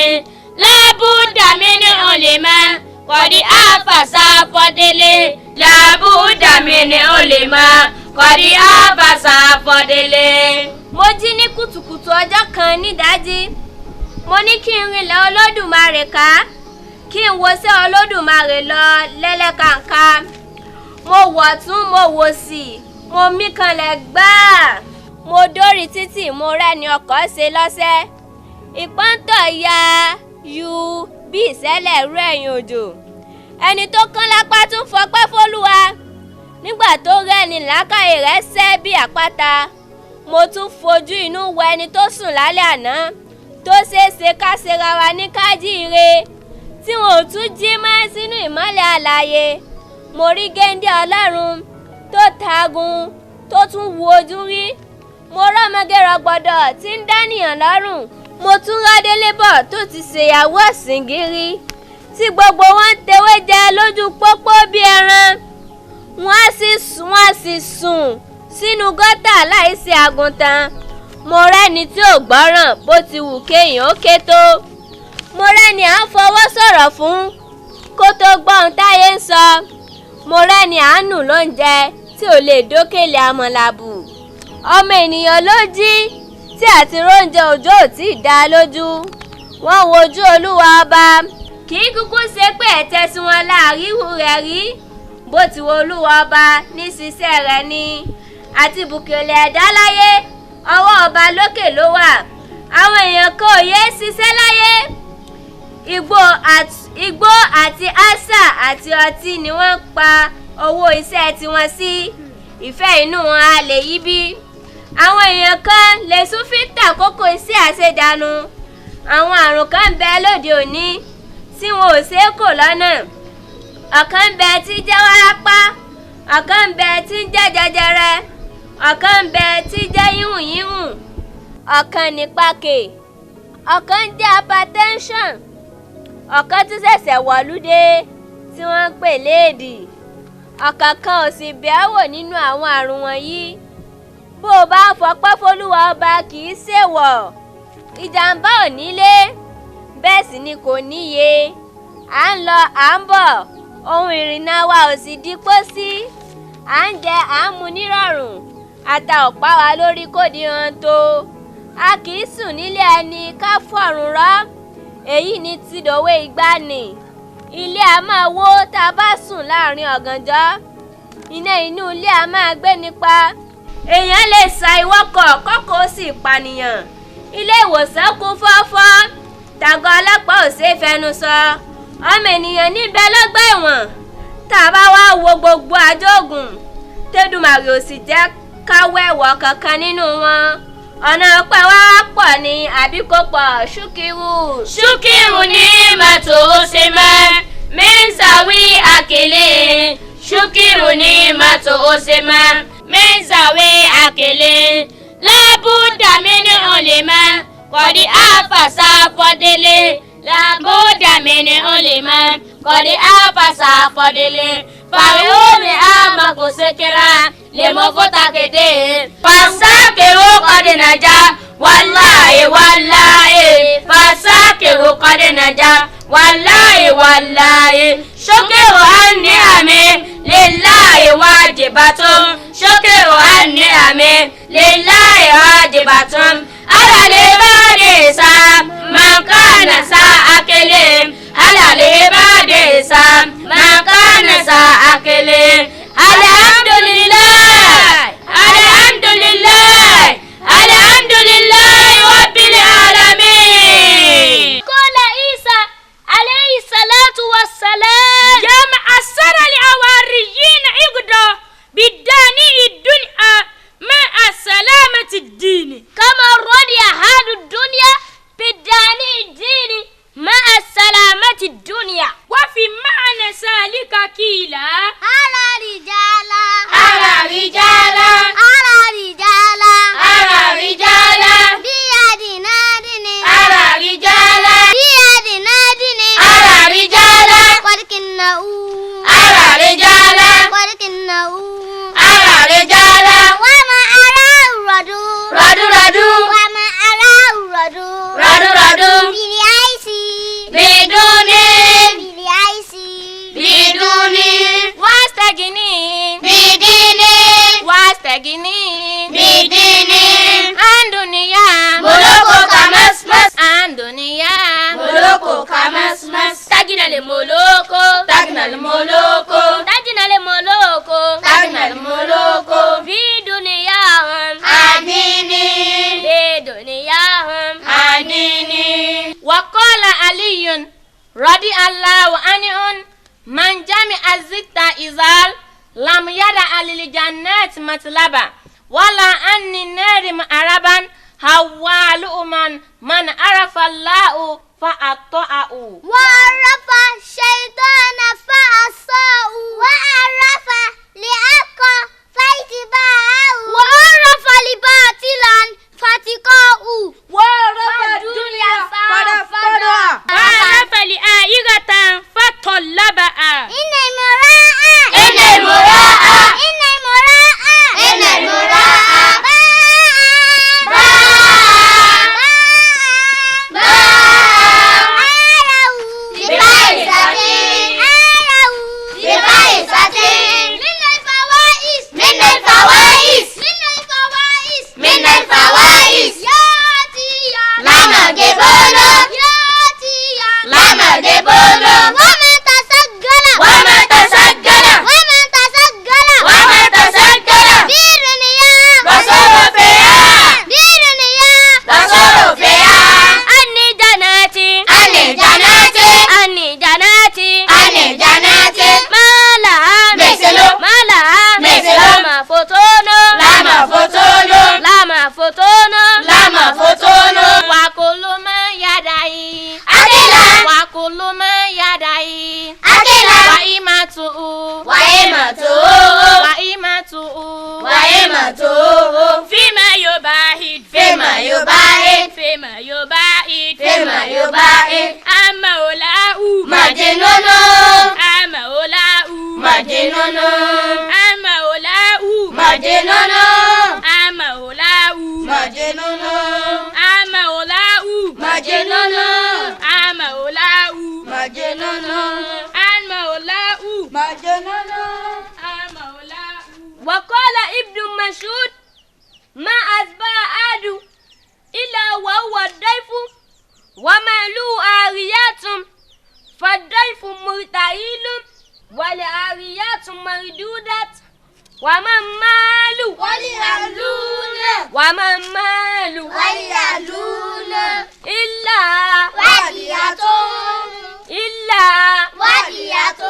A: Lábúdà mi ní olè máa kọ̀dí àfàṣà fọ́délé. Lábúdà mi ní olè máa kọ̀dí àfàṣà fọ́délé.
F: Mo jí ní kùtùkùtù ọjọ́ kan nídàájí, mo ní kí n rinlẹ̀ Olódùmarè ká, kí n woṣẹ́ Olódùmarè lọ lẹ́lẹ́kàǹká. Mo wọ̀ tún, mo wò sí, mo mí kanlẹ̀ gbáà. Mo dórí títì, mo rẹ́ni ọkọ̀ ṣe lọ́sẹ̀. Ìpọ́ńtọ̀ ya yu bí ìṣẹ̀lẹ̀ rú ẹ̀yìn òjò. Ẹni tó kán lápá tún fọpẹ́ fÓlúwa nígbà tó rẹ́ni làákàyè rẹ̀ sẹ́ bí àpáta. Mo tún fojú inú wo ẹni tó sùn lálẹ́ àná tó ṣeé ṣe ká ṣera wa ní kájíire tí wọn ò tún jí mọ́ sínú ìmọ́lẹ̀ alààyè. Mo rí géńdé Ọlọ́run tó tagun tó tún wu ojú rí. Mo rọ́mọge rọ̀gbọ̀dọ̀ tí ń dánìyàn lọ́rùn. Mo tún rádélébọ̀ tó ti ṣèyàwó ọ̀sìngírí tí gbogbo wọn ń tewé jẹ lójú pópó bí ẹran. Wọ́n á sì sùn sínú gọ́tà láìsí àgùntàn. Mo rẹ́ni tí ò gbọ́ràn bó ti wù kéèyàn ó ké tó. Mo rẹ́ni à ń fọwọ́ sọ̀rọ̀ fún kó tó gbọ́ ohun táyé ń sọ. Mo rẹ́ni à ń nù lóúnjẹ tí ò lè dókèlè àmọ̀làbù. Ọmọ ènìyàn ló jí tí àti róúnjẹ òjò ò tí ì dá lójú. Wọ́n wojú Olúwa ọba. Kì í kúkú ṣe pé ẹ̀tẹ́ sí wọn láàríwú rẹ̀ rí. Bó ti wo Olúwa ọba ní ṣiṣẹ́ rẹ̀ ni. Àti bùkélé ẹ̀dá láyé, ọwọ́ ọba lókè ló wà. Àwọn èèyàn kan ò yéé ṣiṣẹ́ láyé. Igbó àti àṣà àti ọtí ni wọ́n ń pa owó iṣẹ́ tiwọn sí. Ìfẹ́ inú wọn a lè yí bí. Àwọn èèyàn kan lèṣù fi ń tàkókò iṣẹ́ àṣedànù. Àwọn àrùn kan ń bẹ lóde òní tí wọn ò ṣeé kò lọ́nà. Ọ̀kan ń bẹ tí jẹ́ wárápá, ọ̀kan ń bẹ tí ń jẹ́ jẹjẹrẹ, ọ̀kan ń bẹ tí jẹ́ yíhùnyíhùn, ọ̀kan ní pákè, ọ̀kan ń jẹ́ hypertension, ọ̀kan tún ṣẹ̀ṣẹ̀ wọ̀lú dé tí wọ́n ń pè léèdì. Ọ̀kọ̀ọ̀kan ò sì bẹ́ẹ̀ wò nínú àwọn àrùn wọ̀nyí. Bó o bá ń fọpẹ́ fÓlúwa ọba kì í ṣèwọ̀. Ìjàmbá ò nílé, bẹ́ẹ̀ sì ni kò níye. À ń lọ à ń bọ̀, ohun ìrìnnà wa ò sì di pósí. À ń jẹ à ń mu nírọ̀rùn, ata ò pa wá lórí kó di hànto. A kì í sùn nílé ẹni ká fọ̀run rọ́. Èyí ni ti dòwe ìgbàanì. Ilé a máa wó tá a bá sùn láàrin ọ̀gànjọ́. Iná inú ilé a máa gbéni pa. Èèyàn lè ṣàìwọkọ̀ kọ́kọ́ ó sì pànìyàn. Ilé ìwòsàn kún fọ́fọ́, tàgọ́ ọlọ́pàá ò ṣeé fẹnu sọ. Ọmọ ènìyàn níbẹ̀ lọ́gbà ẹ̀wọ̀n. Tá a bá wá wo gbogbo àjọògùn, tÉdùmàrè ò sì jẹ́ ká wẹ̀wọ̀ kankan nínú wọn. Ọ̀nà ọpẹ́ wa pọ̀ ni àbí kò pọ̀? Ṣúkìrù.
A: Ṣúkìrù ní màtò ṣe mọ́, mẹ́ńsàwí àkèlè. Ṣúkìrù ní màtò ṣe mọ́, mẹ́ńsàwí àkèlè. Lábúdà mi ní olè mọ́, kọ̀dí àfàṣà fọ́délé. Lábúdà mi ní olè mọ́, kọ̀dí àfàṣà fọ́délé. Fàríwó mi àmà kò ṣèkìrà, lè mọ fọ́tà kéde. Fàṣàkèrò kọ́dé nàjà, wàláyé wàláyé. Fàṣàkèrò kọ́dé nàjà, wàláyé wàláyé. Ṣókèrò á ní àmì, lè láyé wájibàtún. Ṣókèrò á ní àmì, lè láyé wájibàtún. Alàlẹ́ bá dé sá, màkànà sá akélé. Alàlẹ́ bá dé sá, màkànà sá akélé. Alhamdulillah, alhamdulillah, alhamdulillah, rabbil alamin.
D: قال عيسى عليه الصلاة والسلام
C: جمع السر الحواريين عقدا بالداني الدنيا مع سلامة الدين.
D: كما رضي أهل الدنيا بالداني الدين مع سلامة الدنيا.
C: وفي معنى ذلك قيل
B: على رجالا
A: على رجالا
B: على رجالا
A: على رجالا
B: بيد نادني
A: على رجالا
B: بيد نادني
A: على رجالا
B: ولكنه
A: على رجالا
B: ولكنه
A: على رجالا
B: وما أرى الرجل
A: رجل رجل
B: وما أرى الرجل
A: رجل رجل
B: بالعيش
A: بدون
B: بالعيش
A: بدون
C: واستغني
A: بدين
C: واستغني
A: بدين
C: عن دنيا
A: ملوك كمسمس
C: عن دنيا
A: ملوك كمسمس
D: تاجنا الملوك
A: تاجنا الملوك
D: تاجنا الملوك
A: تاجنا الملوك
D: في دنياهم
A: عنيني
D: في دنياهم
A: عنيني
C: وقال علي رضي الله عنه من جمع الستة إزال لم يدع للجنات مطلبا ولا عن النار مأربا هوال من عرف الله فأطاعه.
B: وعرف الشيطان فعصاه وعرف لحق فاتبعه وعرف لباطلا فاتقاه
G: وعرف
D: الدنيا
G: فرفضها
C: وعرف لآئرة فطلبها.
B: إن المراء
A: إن المراء
B: إن المراء
A: إن المراء
B: باء
A: باء
B: باء
A: باء
B: باء
A: Bono.
B: ومن تسجل.
A: ومن تسجل.
B: ومن تسجل.
A: ومن تسجل.
B: في دنيا.
A: رسول فيها.
B: في دنيا.
A: رسول فيها.
D: أني جناتي.
A: أني جناتي.
D: أني جناتي.
A: أني جناتي.
D: ما لها.
A: مثل.
D: ما لها.
A: مثل.
D: لما فوتونو.
A: لما فوتونو.
D: لما فوتونو.
A: لما فوتونو.
F: وكل من يدعي.
A: أكلا.
F: وكل من يدعي.
A: أكلا.
F: وإماته.
A: وإماته.
F: وإماته.
A: وإماته.
C: فيما يباهد.
A: فيما يباهد.
C: فيما يباهد.
A: فيما يباهد.
C: أما ولاء.
A: مجنون.
C: أما ولاء.
A: مجنون.
C: أما ولاء.
A: مجنون.
C: أما ولاء.
G: Majnun.
C: أما ولاء.
G: Majnun.
C: أما ولاء.
G: Majnun.
C: أما ولاء.
G: Majnun.
C: أما ولاء.
A: وقال ابن مسعود ما أصبح أحد إلا وهو الضيف وما له عاريات فالضيف مرتعيل والعاريات مردودات وما مال
B: وليعلون.
A: وما مال
B: وليعلون.
A: إلا
B: وديعة.
A: إلا
B: وديعة.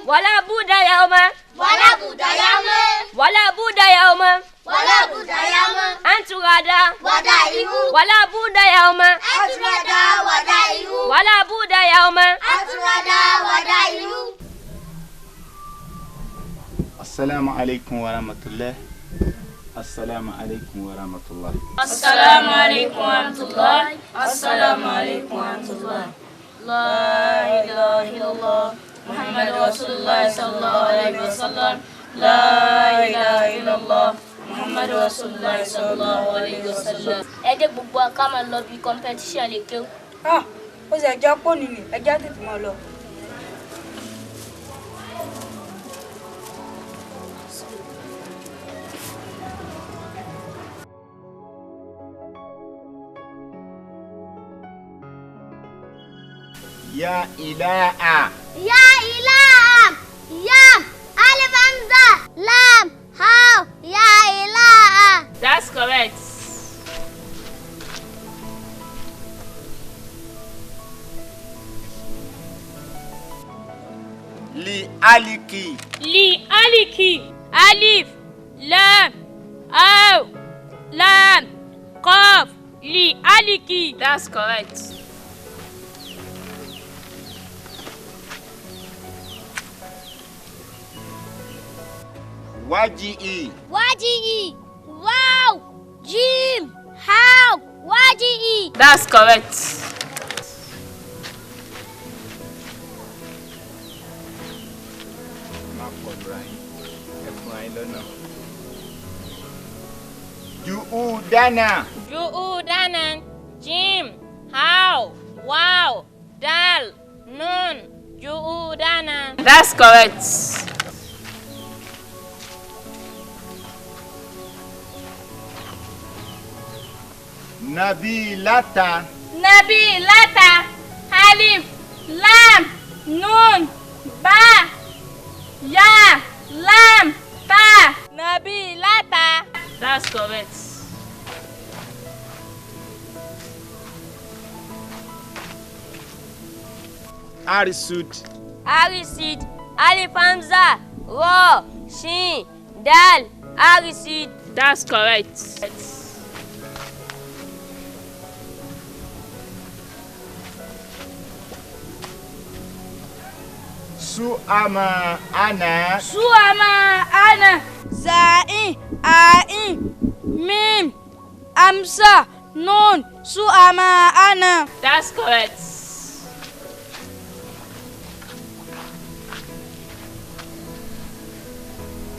A: ولا بد يوما.
B: ولا بد يوما.
A: ولا بد يوما.
B: ولا بد يوما.
A: أن تغادى.
B: ودائه.
A: ولا بد يوما.
B: أن تغادى ودائه.
A: ولا بد يوما.
B: أن تغادى ودائه.
E: السلام عليكم ورحمة الله. السلام عليكم ورحمة الله.
C: السلام عليكم ورحمة الله. السلام عليكم ورحمة الله. لا إله إلا الله محمد رسول الله صلى الله عليه وسلم. لا إله إلا الله محمد رسول الله صلى الله عليه وسلم.
D: Ẹ jẹ́ gbogbo wa ká máa lọ bí competition lè kéwú.
G: Ah, ó sì ẹjọ́ pò nìyí, ẹjọ́ tètè máa lọ.
E: يا إله.
B: يا إله. يا ألف همزة لام هاو. يا إله.
C: That's correct.
E: لألكي.
C: لألكي. ألف لام أو لام قاف. لألكي. That's correct.
E: وجهي.
B: وجهي. واو جيم هاو. وجهي.
C: That's correct.
E: Má kọlura yín, ẹ fún ayé lọ́nà. Juudana.
F: Juudana. Jim How. Wow. Dal. Nun. Juudana.
C: That's correct.
E: Nabilata.
C: Nabilata. Alif Lam Nun Ba Ya Lam Ta. Nabilata. That's correct.
E: Arisud.
A: Arisid. Alif Hamza Ra Shin Dal. Arisid.
C: That's correct.
E: Suama ana.
C: Suama ana.
G: Za'in A'in Mim Amsa Nun. Suama ana.
C: That's correct.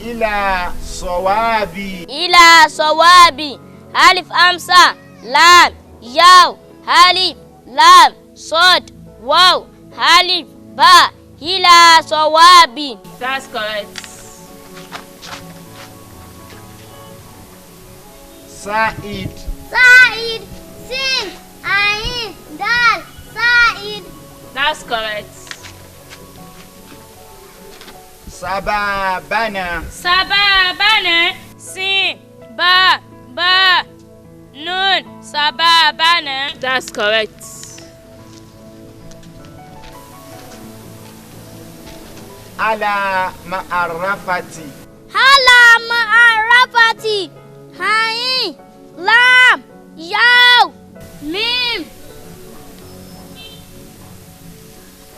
E: Ila sawabi.
A: Ila sawabi. Alif Hamza Lam Yaw Alif Lam Sod Waw Alif Ba. Ila sawabi.
C: That's correct.
E: Said.
B: Said. Sin Ain Dal. Said.
C: That's correct.
E: Sababana.
C: Sababana. Sin. Ba. Ba. Nun. Sababana. That's correct.
E: Ala ma'arafati.
B: Ala ma'arafati. Hain. Lam. Yaw. Mim.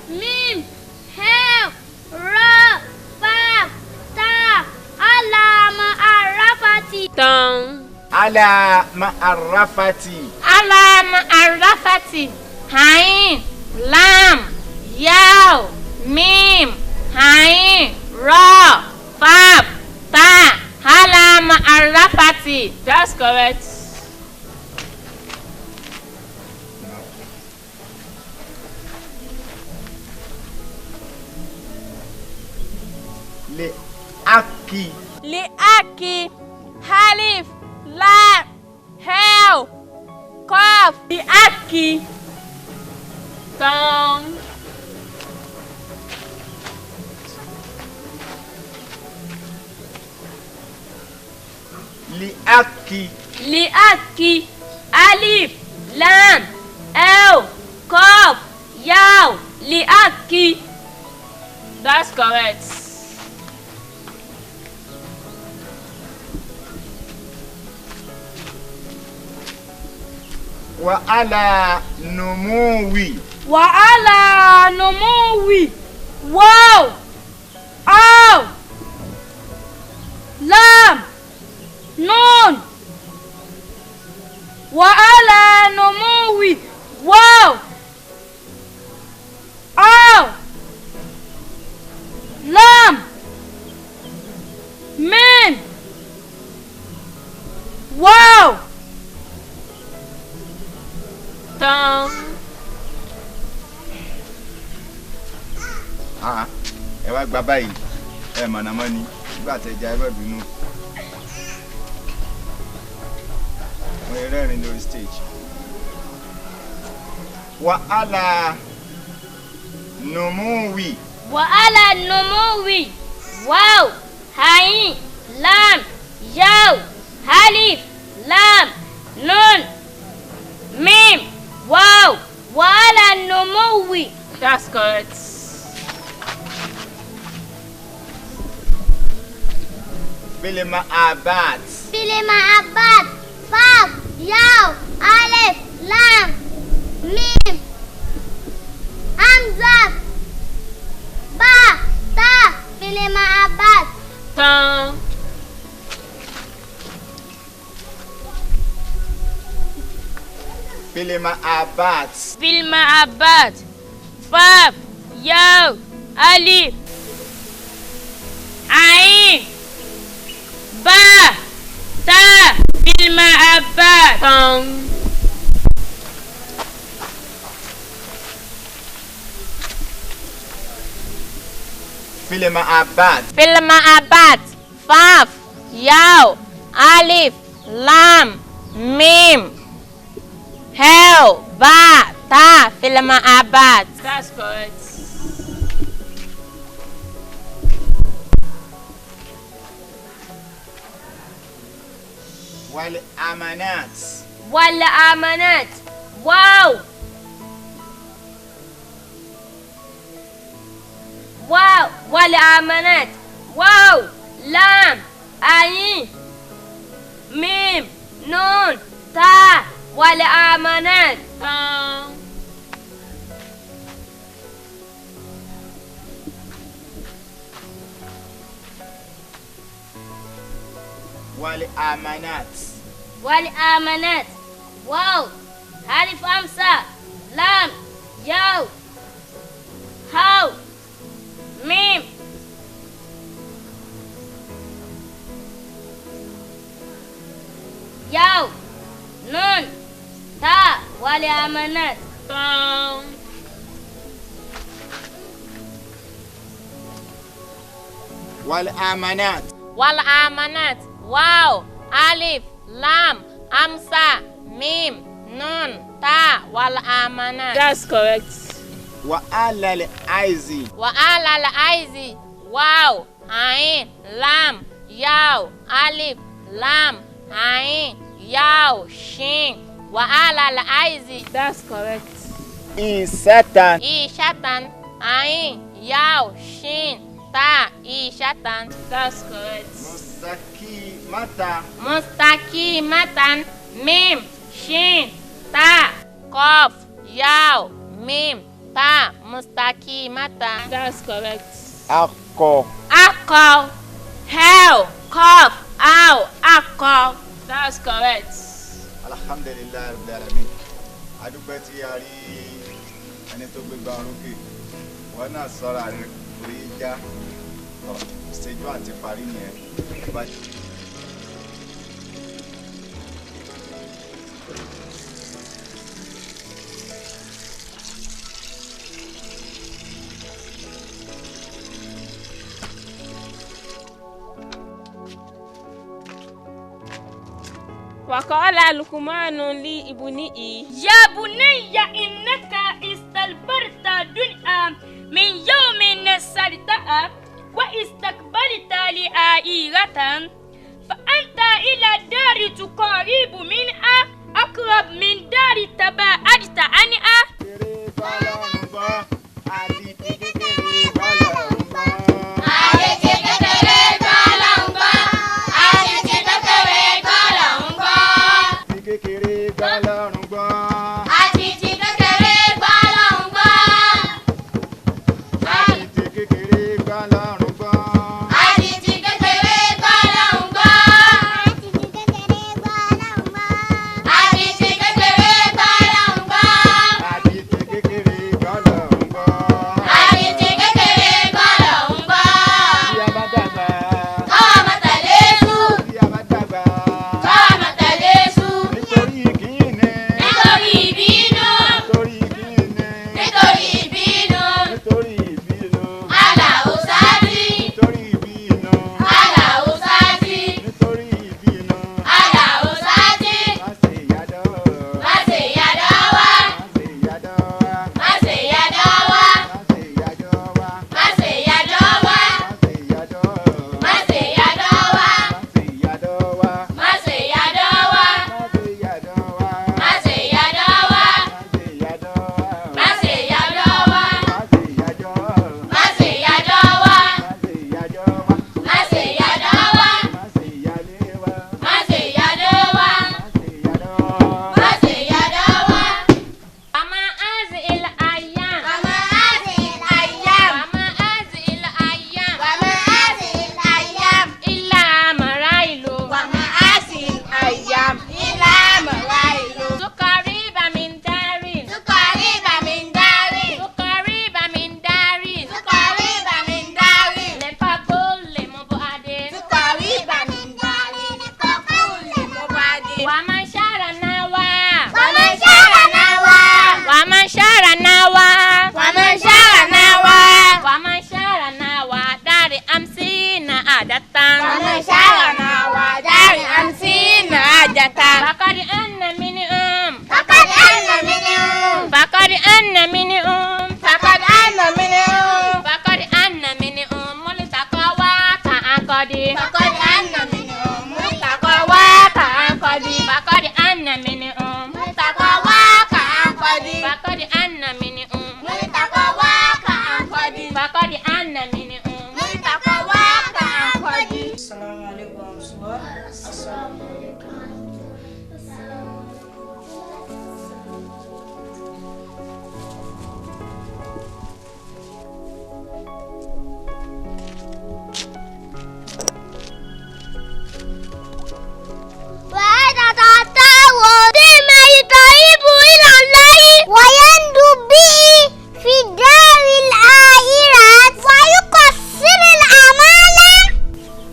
B: Mim. He. Ra. Fa. Ta. Ala ma'arafati.
C: Tán.
E: Ala ma'arafati.
H: Ala ma'arafati. Hain. Lam. Yaw. Mim. Hain. Ra. Fa. Ta. Ala ma'arafati.
C: That's correct.
E: Le aki.
H: Le aki. Halif. Lam. Hel. Kof.
C: Le aki. Tán.
E: Le aki.
A: Le aki. Alif. Lam. El. Kof. Yaw. Le aki.
C: That's correct.
E: Wa ala numuwi.
G: Wa ala numuwi. Waw. Aw. Lam. Nun. Wa ala numuwi. Waw. Aw. Lam. Mim. Waw.
C: Tán.
E: Ah, ẹ wá gba báyìí, ẹ mọ̀nàmọ́ ni, nígbà tẹ ja ẹ bá bínú. Mo yẹ rẹ́rìn lórí stage. Wa ala numuwi.
A: Wa ala numuwi. Waw. Hain. Lam. Yaw. Alif. Lam. Nun. Mim. Waw. Wa ala numuwi.
C: That's correct.
E: Bilima abat.
B: Bilima abat. Faf. Yaw. Alif. Lam. Mim. Hamza. Ba. Ta. Bilima abat.
C: Tán.
E: Bilima abat.
C: Bilima abat. Faf. Yaw. Alif. Ain. Ba. Ta. Bilma abat. Tán.
E: Bilima abat.
H: Bilima abat. Faf. Yaw. Alif. Lam. Mim. Hel. Ba. Ta. Bilima abat.
C: That's correct.
E: Wal amanat.
A: Wal amanat. Waw. Waw. Wal amanat. Waw. Lam. Ain. Mim. Nun. Ta. Wal amanat.
C: Tán.
E: Wal amanat.
A: Wal amanat. Waw. Alif amsa. Lam. Yaw. Haw. Mim. Yaw. Nun. Ta. Wal amanat.
C: Tán.
E: Wal amanat.
H: Wal amanat. Waw. Alif. Lam. Amsa. Mim. Nun. Ta. Wal amanat.
C: That's correct.
E: Wa alal aizi.
H: Wa alal aizi. Waw, ain, lam, yaw, alif, lam, ain, yaw, shin. Wa alal aizi.
C: That's correct.
E: Isatan.
H: Ishatan, ain, yaw, shin, ta, ishatan.
C: That's correct.
E: Mustakimata.
H: Mustakimatan, mim, shin, ta, kof, yaw, mim, ta, mustakimatan.
C: That's correct.
E: Akọ.
H: Akọ, hell, kof, aw, akọ.
C: That's correct.
E: Alhamdulilayi rabbil alamin. Adúpẹ́ tí a rí ẹni tó gbégbá orókè. Wọn náà sọ́ra rẹ̀ orí já. Stage one ti parí nìyẹn.
C: وقال لقمان لابنه
A: يا بني إنك استكبرت دنيا من يوم نسلتها واستقبلت لآئرة فأنت إلى دار تقرب منها أقرب من دار تباعدت عنها.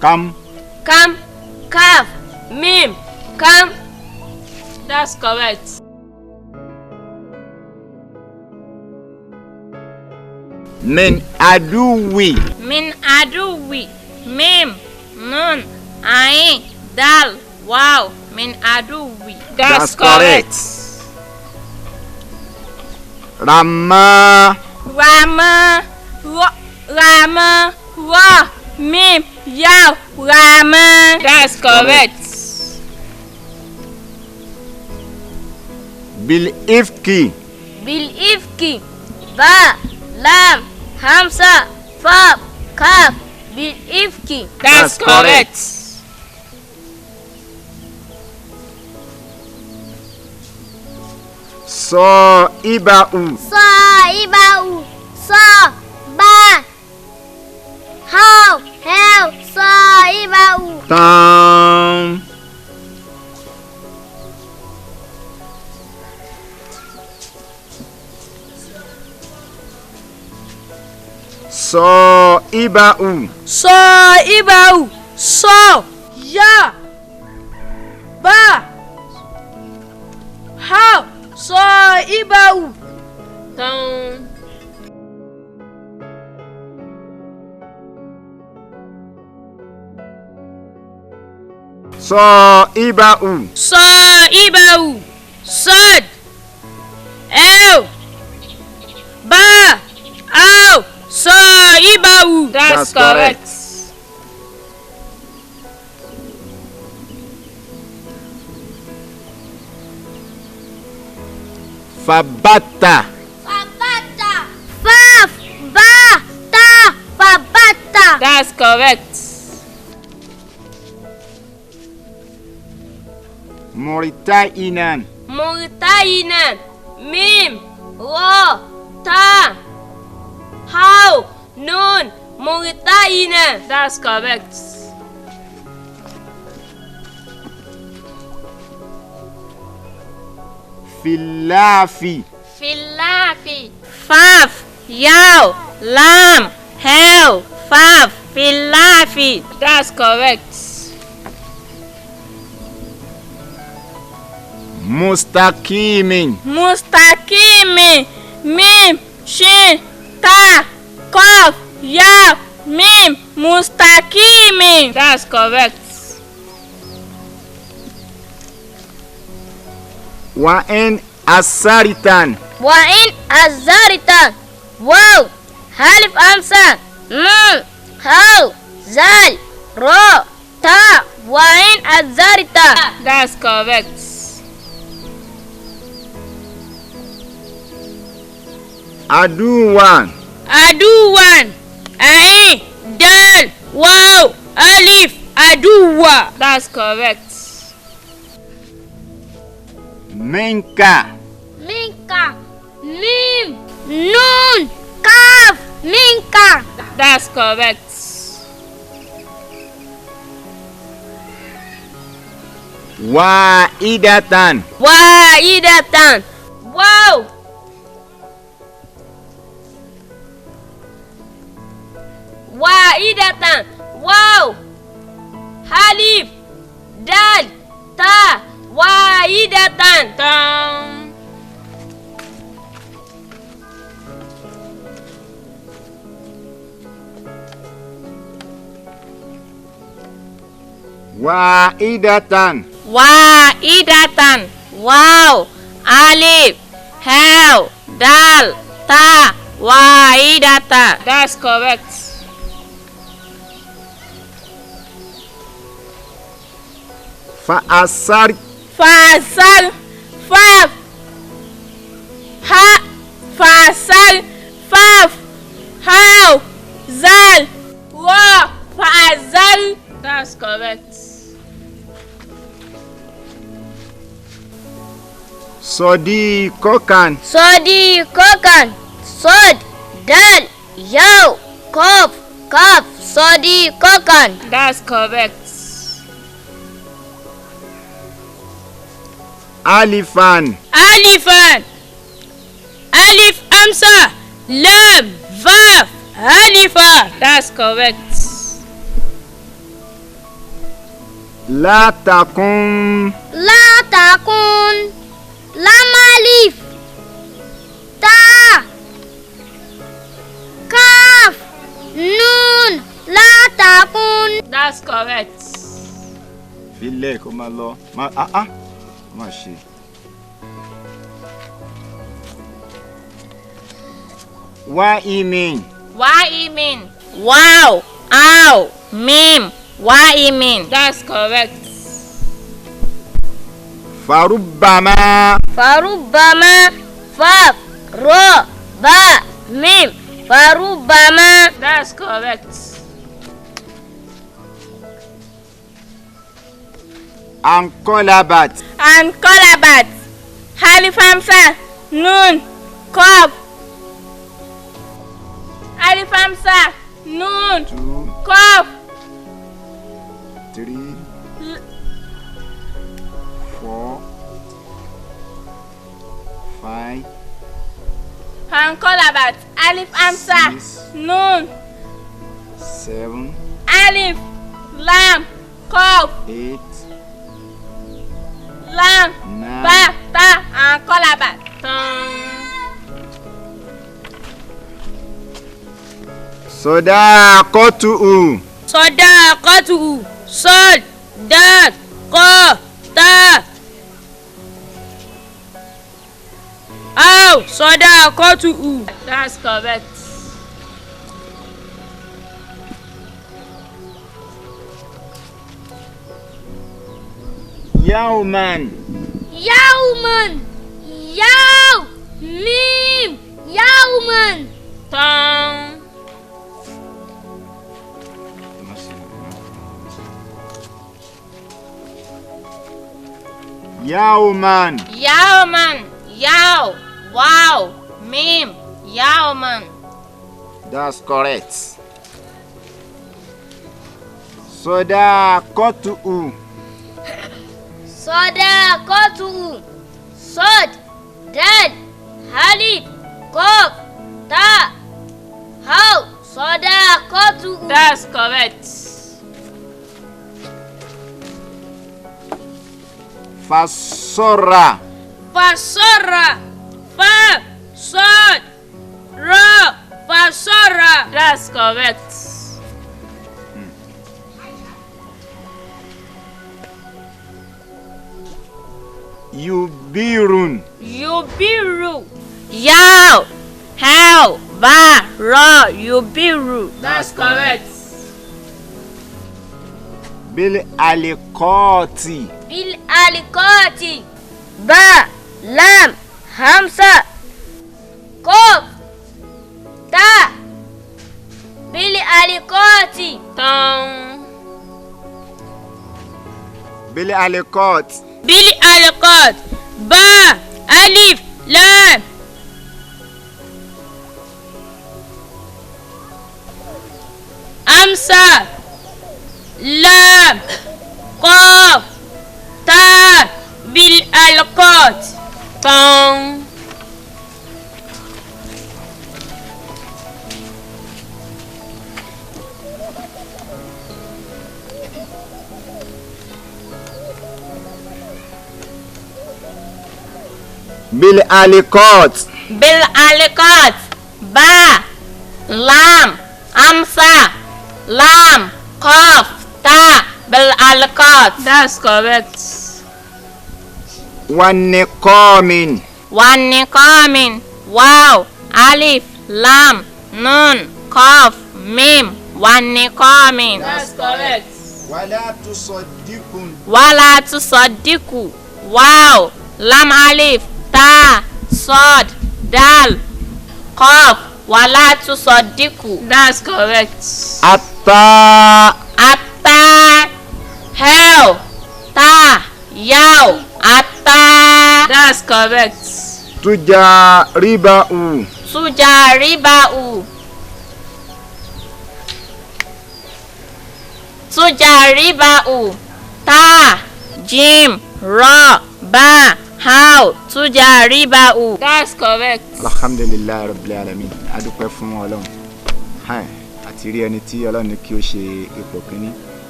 E: Kam.
A: Kam. Kaf. Mim. Kam.
C: That's correct.
E: Min aduwi.
H: Min aduwi. Mim. Nun. Ain. Dal. Waw. Min aduwi.
E: That's correct. Rama.
H: Rama. Rama. Ra. Mim. Yao. Rama.
C: That's correct.
E: Bil ifki.
A: Bil ifki. Ba. Lam. Hamza. Fa. Kaf. Bil ifki.
C: That's correct.
E: Sọ ibau.
B: Sọ ibau. Sọ ba. How. Hell. Sọ ibau.
E: Tán. Sọ ibau.
G: Sọ ibau. Sọ ya. Ba. How. Sọ ibau.
C: Tán.
E: Sọ ibau.
C: Sọ ibau. Sọd. El. Ba. Au. Sọ ibau.
E: That's correct. Fabata.
B: Fabata. Faf. Ba. Ta. Fabata.
C: That's correct.
E: Mauritainan.
A: Mauritainan. Mim. Ra. Ta. How. Nun. Mauritainan.
C: That's correct.
E: Filafi.
H: Filafi. Faf. Yao. Lam. Hell. Faf. Filafi.
C: That's correct.
E: Mustakimin.
H: Mustakimi. Mim. Shin. Ta. Kof. Ya. Mim. Mustakimi.
C: That's correct.
E: Wa'in asaritan.
A: Wa'in azaritan. Waw. Alif amsa. Nun. Haw. Zal. Ra. Ta. Wa'in azarita.
C: That's correct.
E: Aduwan.
C: Aduwan. Ain. Dal. Waw. Alif. Aduwa. That's correct.
E: Minka.
B: Minka. Mim. Nun. Kaf. Minka.
C: That's correct.
E: Wa'idatan.
A: Wa'idatan. Waw. Wa'idatan. Waw. Alif. Dal. Ta. Wa'idatan.
C: Tán.
E: Wa'idatan.
H: Wa'idatan. Waw. Alif. Hell. Dal. Ta. Wa'idata.
C: That's correct.
E: Fa'asar.
H: Fasal. Faf. Ha. Fasal. Faf. How. Zal. Ra. Fa'azal.
C: That's correct.
E: Sodikokan.
A: Sodikokan. Sod. Dal. Yaw. Kof. Kaf. Sodikokan.
C: That's correct.
E: Alifan.
C: Alifan. Alif Amsa. Lam. Vav. Alifa. That's correct.
E: La takun.
B: La takun. Lam alif. Ta. Kaf. Nun. La takun.
C: That's correct.
E: Filẹ̀ kó máa lọ. Má ah ah. Má ṣe. Waimin.
H: Waimin. Wow. Ow. Mim. Waimin.
C: That's correct.
E: Farubama.
A: Farubama. Fa. Ro. Ba. Mim. Farubama.
C: That's correct.
E: Ankolabat.
H: Ankolabat. Alif Hamza. Nun. Qaf. Alif Hamza. Nun.
E: 2.
H: Qaf.
E: 3. 4. 5.
H: Ankolabat. Alif Hamza.
E: 6.
H: Nun.
E: 7.
H: Alif. Lam. Qaf.
E: 8.
H: Lam.
E: 9.
H: Ba. Ta. Ankolabat.
E: Sodaqatu.
C: Sodaqatu. Sod. Da. Qa. Ta. Aw. Sodaqatu. That's correct.
E: Yauman.
B: Yauman. Yau. Mim. Yauman.
C: Tán.
E: Yauman.
H: Yauman. Yau. Wow. Mim. Yauman.
E: That's correct. Sodaqatu.
A: Sodaqatu. Sod. Dal. Alif. Qaf. Ta. Haw. Sodaqatu.
C: That's correct.
E: Fasora.
C: Fasora. Fa. Sod. Ra. Fasora. That's correct.
E: Yubirun.
C: Yubiru.
H: Yau. Hau. Ba. Ra. Yubiru.
C: That's correct.
E: Bil alikoti.
A: Bil alikoti. Ba. Lam. Hamza. Qaf. Ta. Bil alikoti.
C: Tán.
E: Bil alikot.
C: Bil alikot. Ba. Alif. Lam. Hamza. Lam. Qaf. Ta. Bil alikot. Tán.
E: Bil alikot.
H: Bil alikot. Ba. Lam. Hamza. Lam. Qaf. Ta. Bil alikot.
C: That's correct.
E: Wanikomin.
H: Wanikomin. Waw. Alif. Lam. Nun. Qaf. Mim. Wanikomin.
C: That's correct.
E: Wala tusaddiqun.
H: Wala tusaddiqu. Waw. Lam alif. Ta. Sod. Dal. Qaf. Wala tusaddiqu.
C: That's correct.
E: Atta.
H: Atta. Hell. Ta. Yau. Atta.
C: That's correct.
E: Tujariba'u.
H: Tujariba'u. Tujariba'u. Ta. Jim. Ra. Ba. How. Tujariba'u.
C: That's correct.
E: Alhamdulillahi Rabbil Alamin. A dúpẹ́ fún Ọlọ́run. Hi, àti rí ẹni tí Ọlọ́run ní kí ó ṣe ipò kínní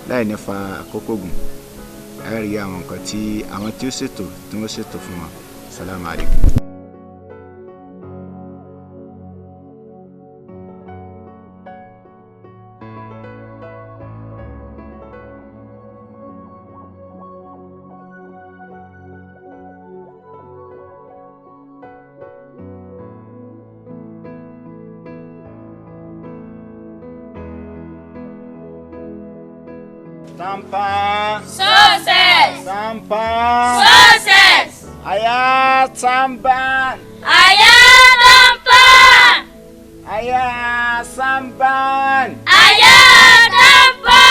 E: láì ní fa àkókò gùn. Ẹ rí àwọn nǹkan tí àwọn tí ó ṣètò tí wọ́n ṣètò fún wọn. Salamu alaikum. Tampa.
A: Success.
E: Tampa.
A: Success.
E: Aya Tamban.
A: Aya Tampa.
E: Aya Samban.
A: Aya Tampa.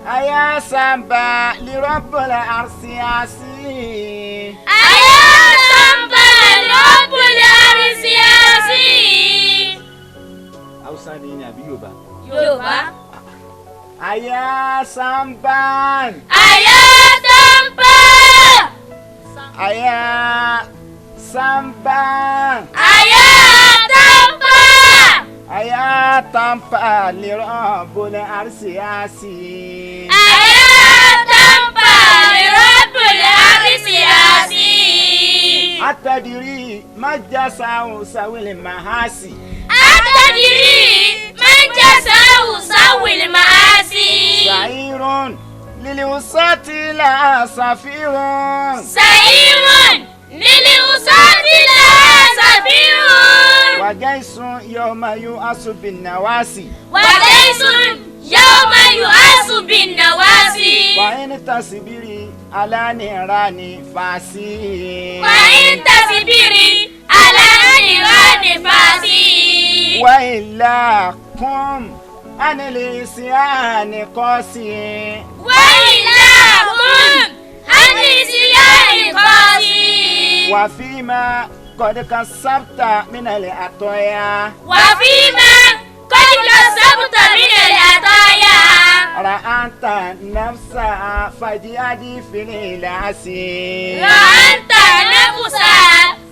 E: Aya Samba lirabbil arsi asi.
A: Aya Tampa lirabbil arsi asi.
E: Hausa ni ní àbí Yorùbá?
A: Yorùbá.
E: Aya Samban.
A: Aya Tampa.
E: Aya Samban.
A: Aya Tampa.
E: Aya Tampa lirabbil arsi asi.
A: Aya Tampa lirabbil arsi asi.
E: Atadiri majasa sawil mahasi.
A: Atadiri majasa sawil mahasi.
E: Sairun liliusati la safirun.
A: Sairun liliusati la safirun.
E: Wagaisun yawma yu'asu bin nawasi.
A: Wagaisun yawma yu'asu bin nawasi.
E: Wa in tasibiri ala nirani fasi.
A: Wa in tasibiri ala nirani fasi.
E: Wa illa kum anil isyani qasi.
A: Wa illa kum anil isyani qasi.
E: Wa fima qad kasabta min al atoya.
A: Wa fima qad kasabta min al atoya.
E: Ra'anta nafsa fajiyadi fil ilasi.
A: Ra'anta nafsa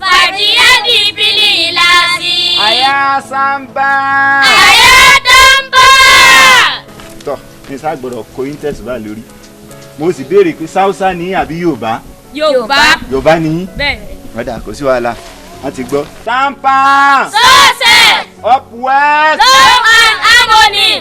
A: fajiyadi fil ilasi.
E: Aya Samba.
A: Aya Tampa.
E: Tọ́ ní sá gbọ́dọ̀ kó íńtẹ́sì bá lórí. Mo sì béèrè pé Sáúsá ní àbí Yorùbá?
C: Yorùbá.
E: Yorùbá ní.
C: Bẹ́ẹ̀.
E: Ọ̀dà kò sí wàhálà, wọ́n ti gbọ́. Tampa.
A: Success.
E: Upward.
A: Love and harmony.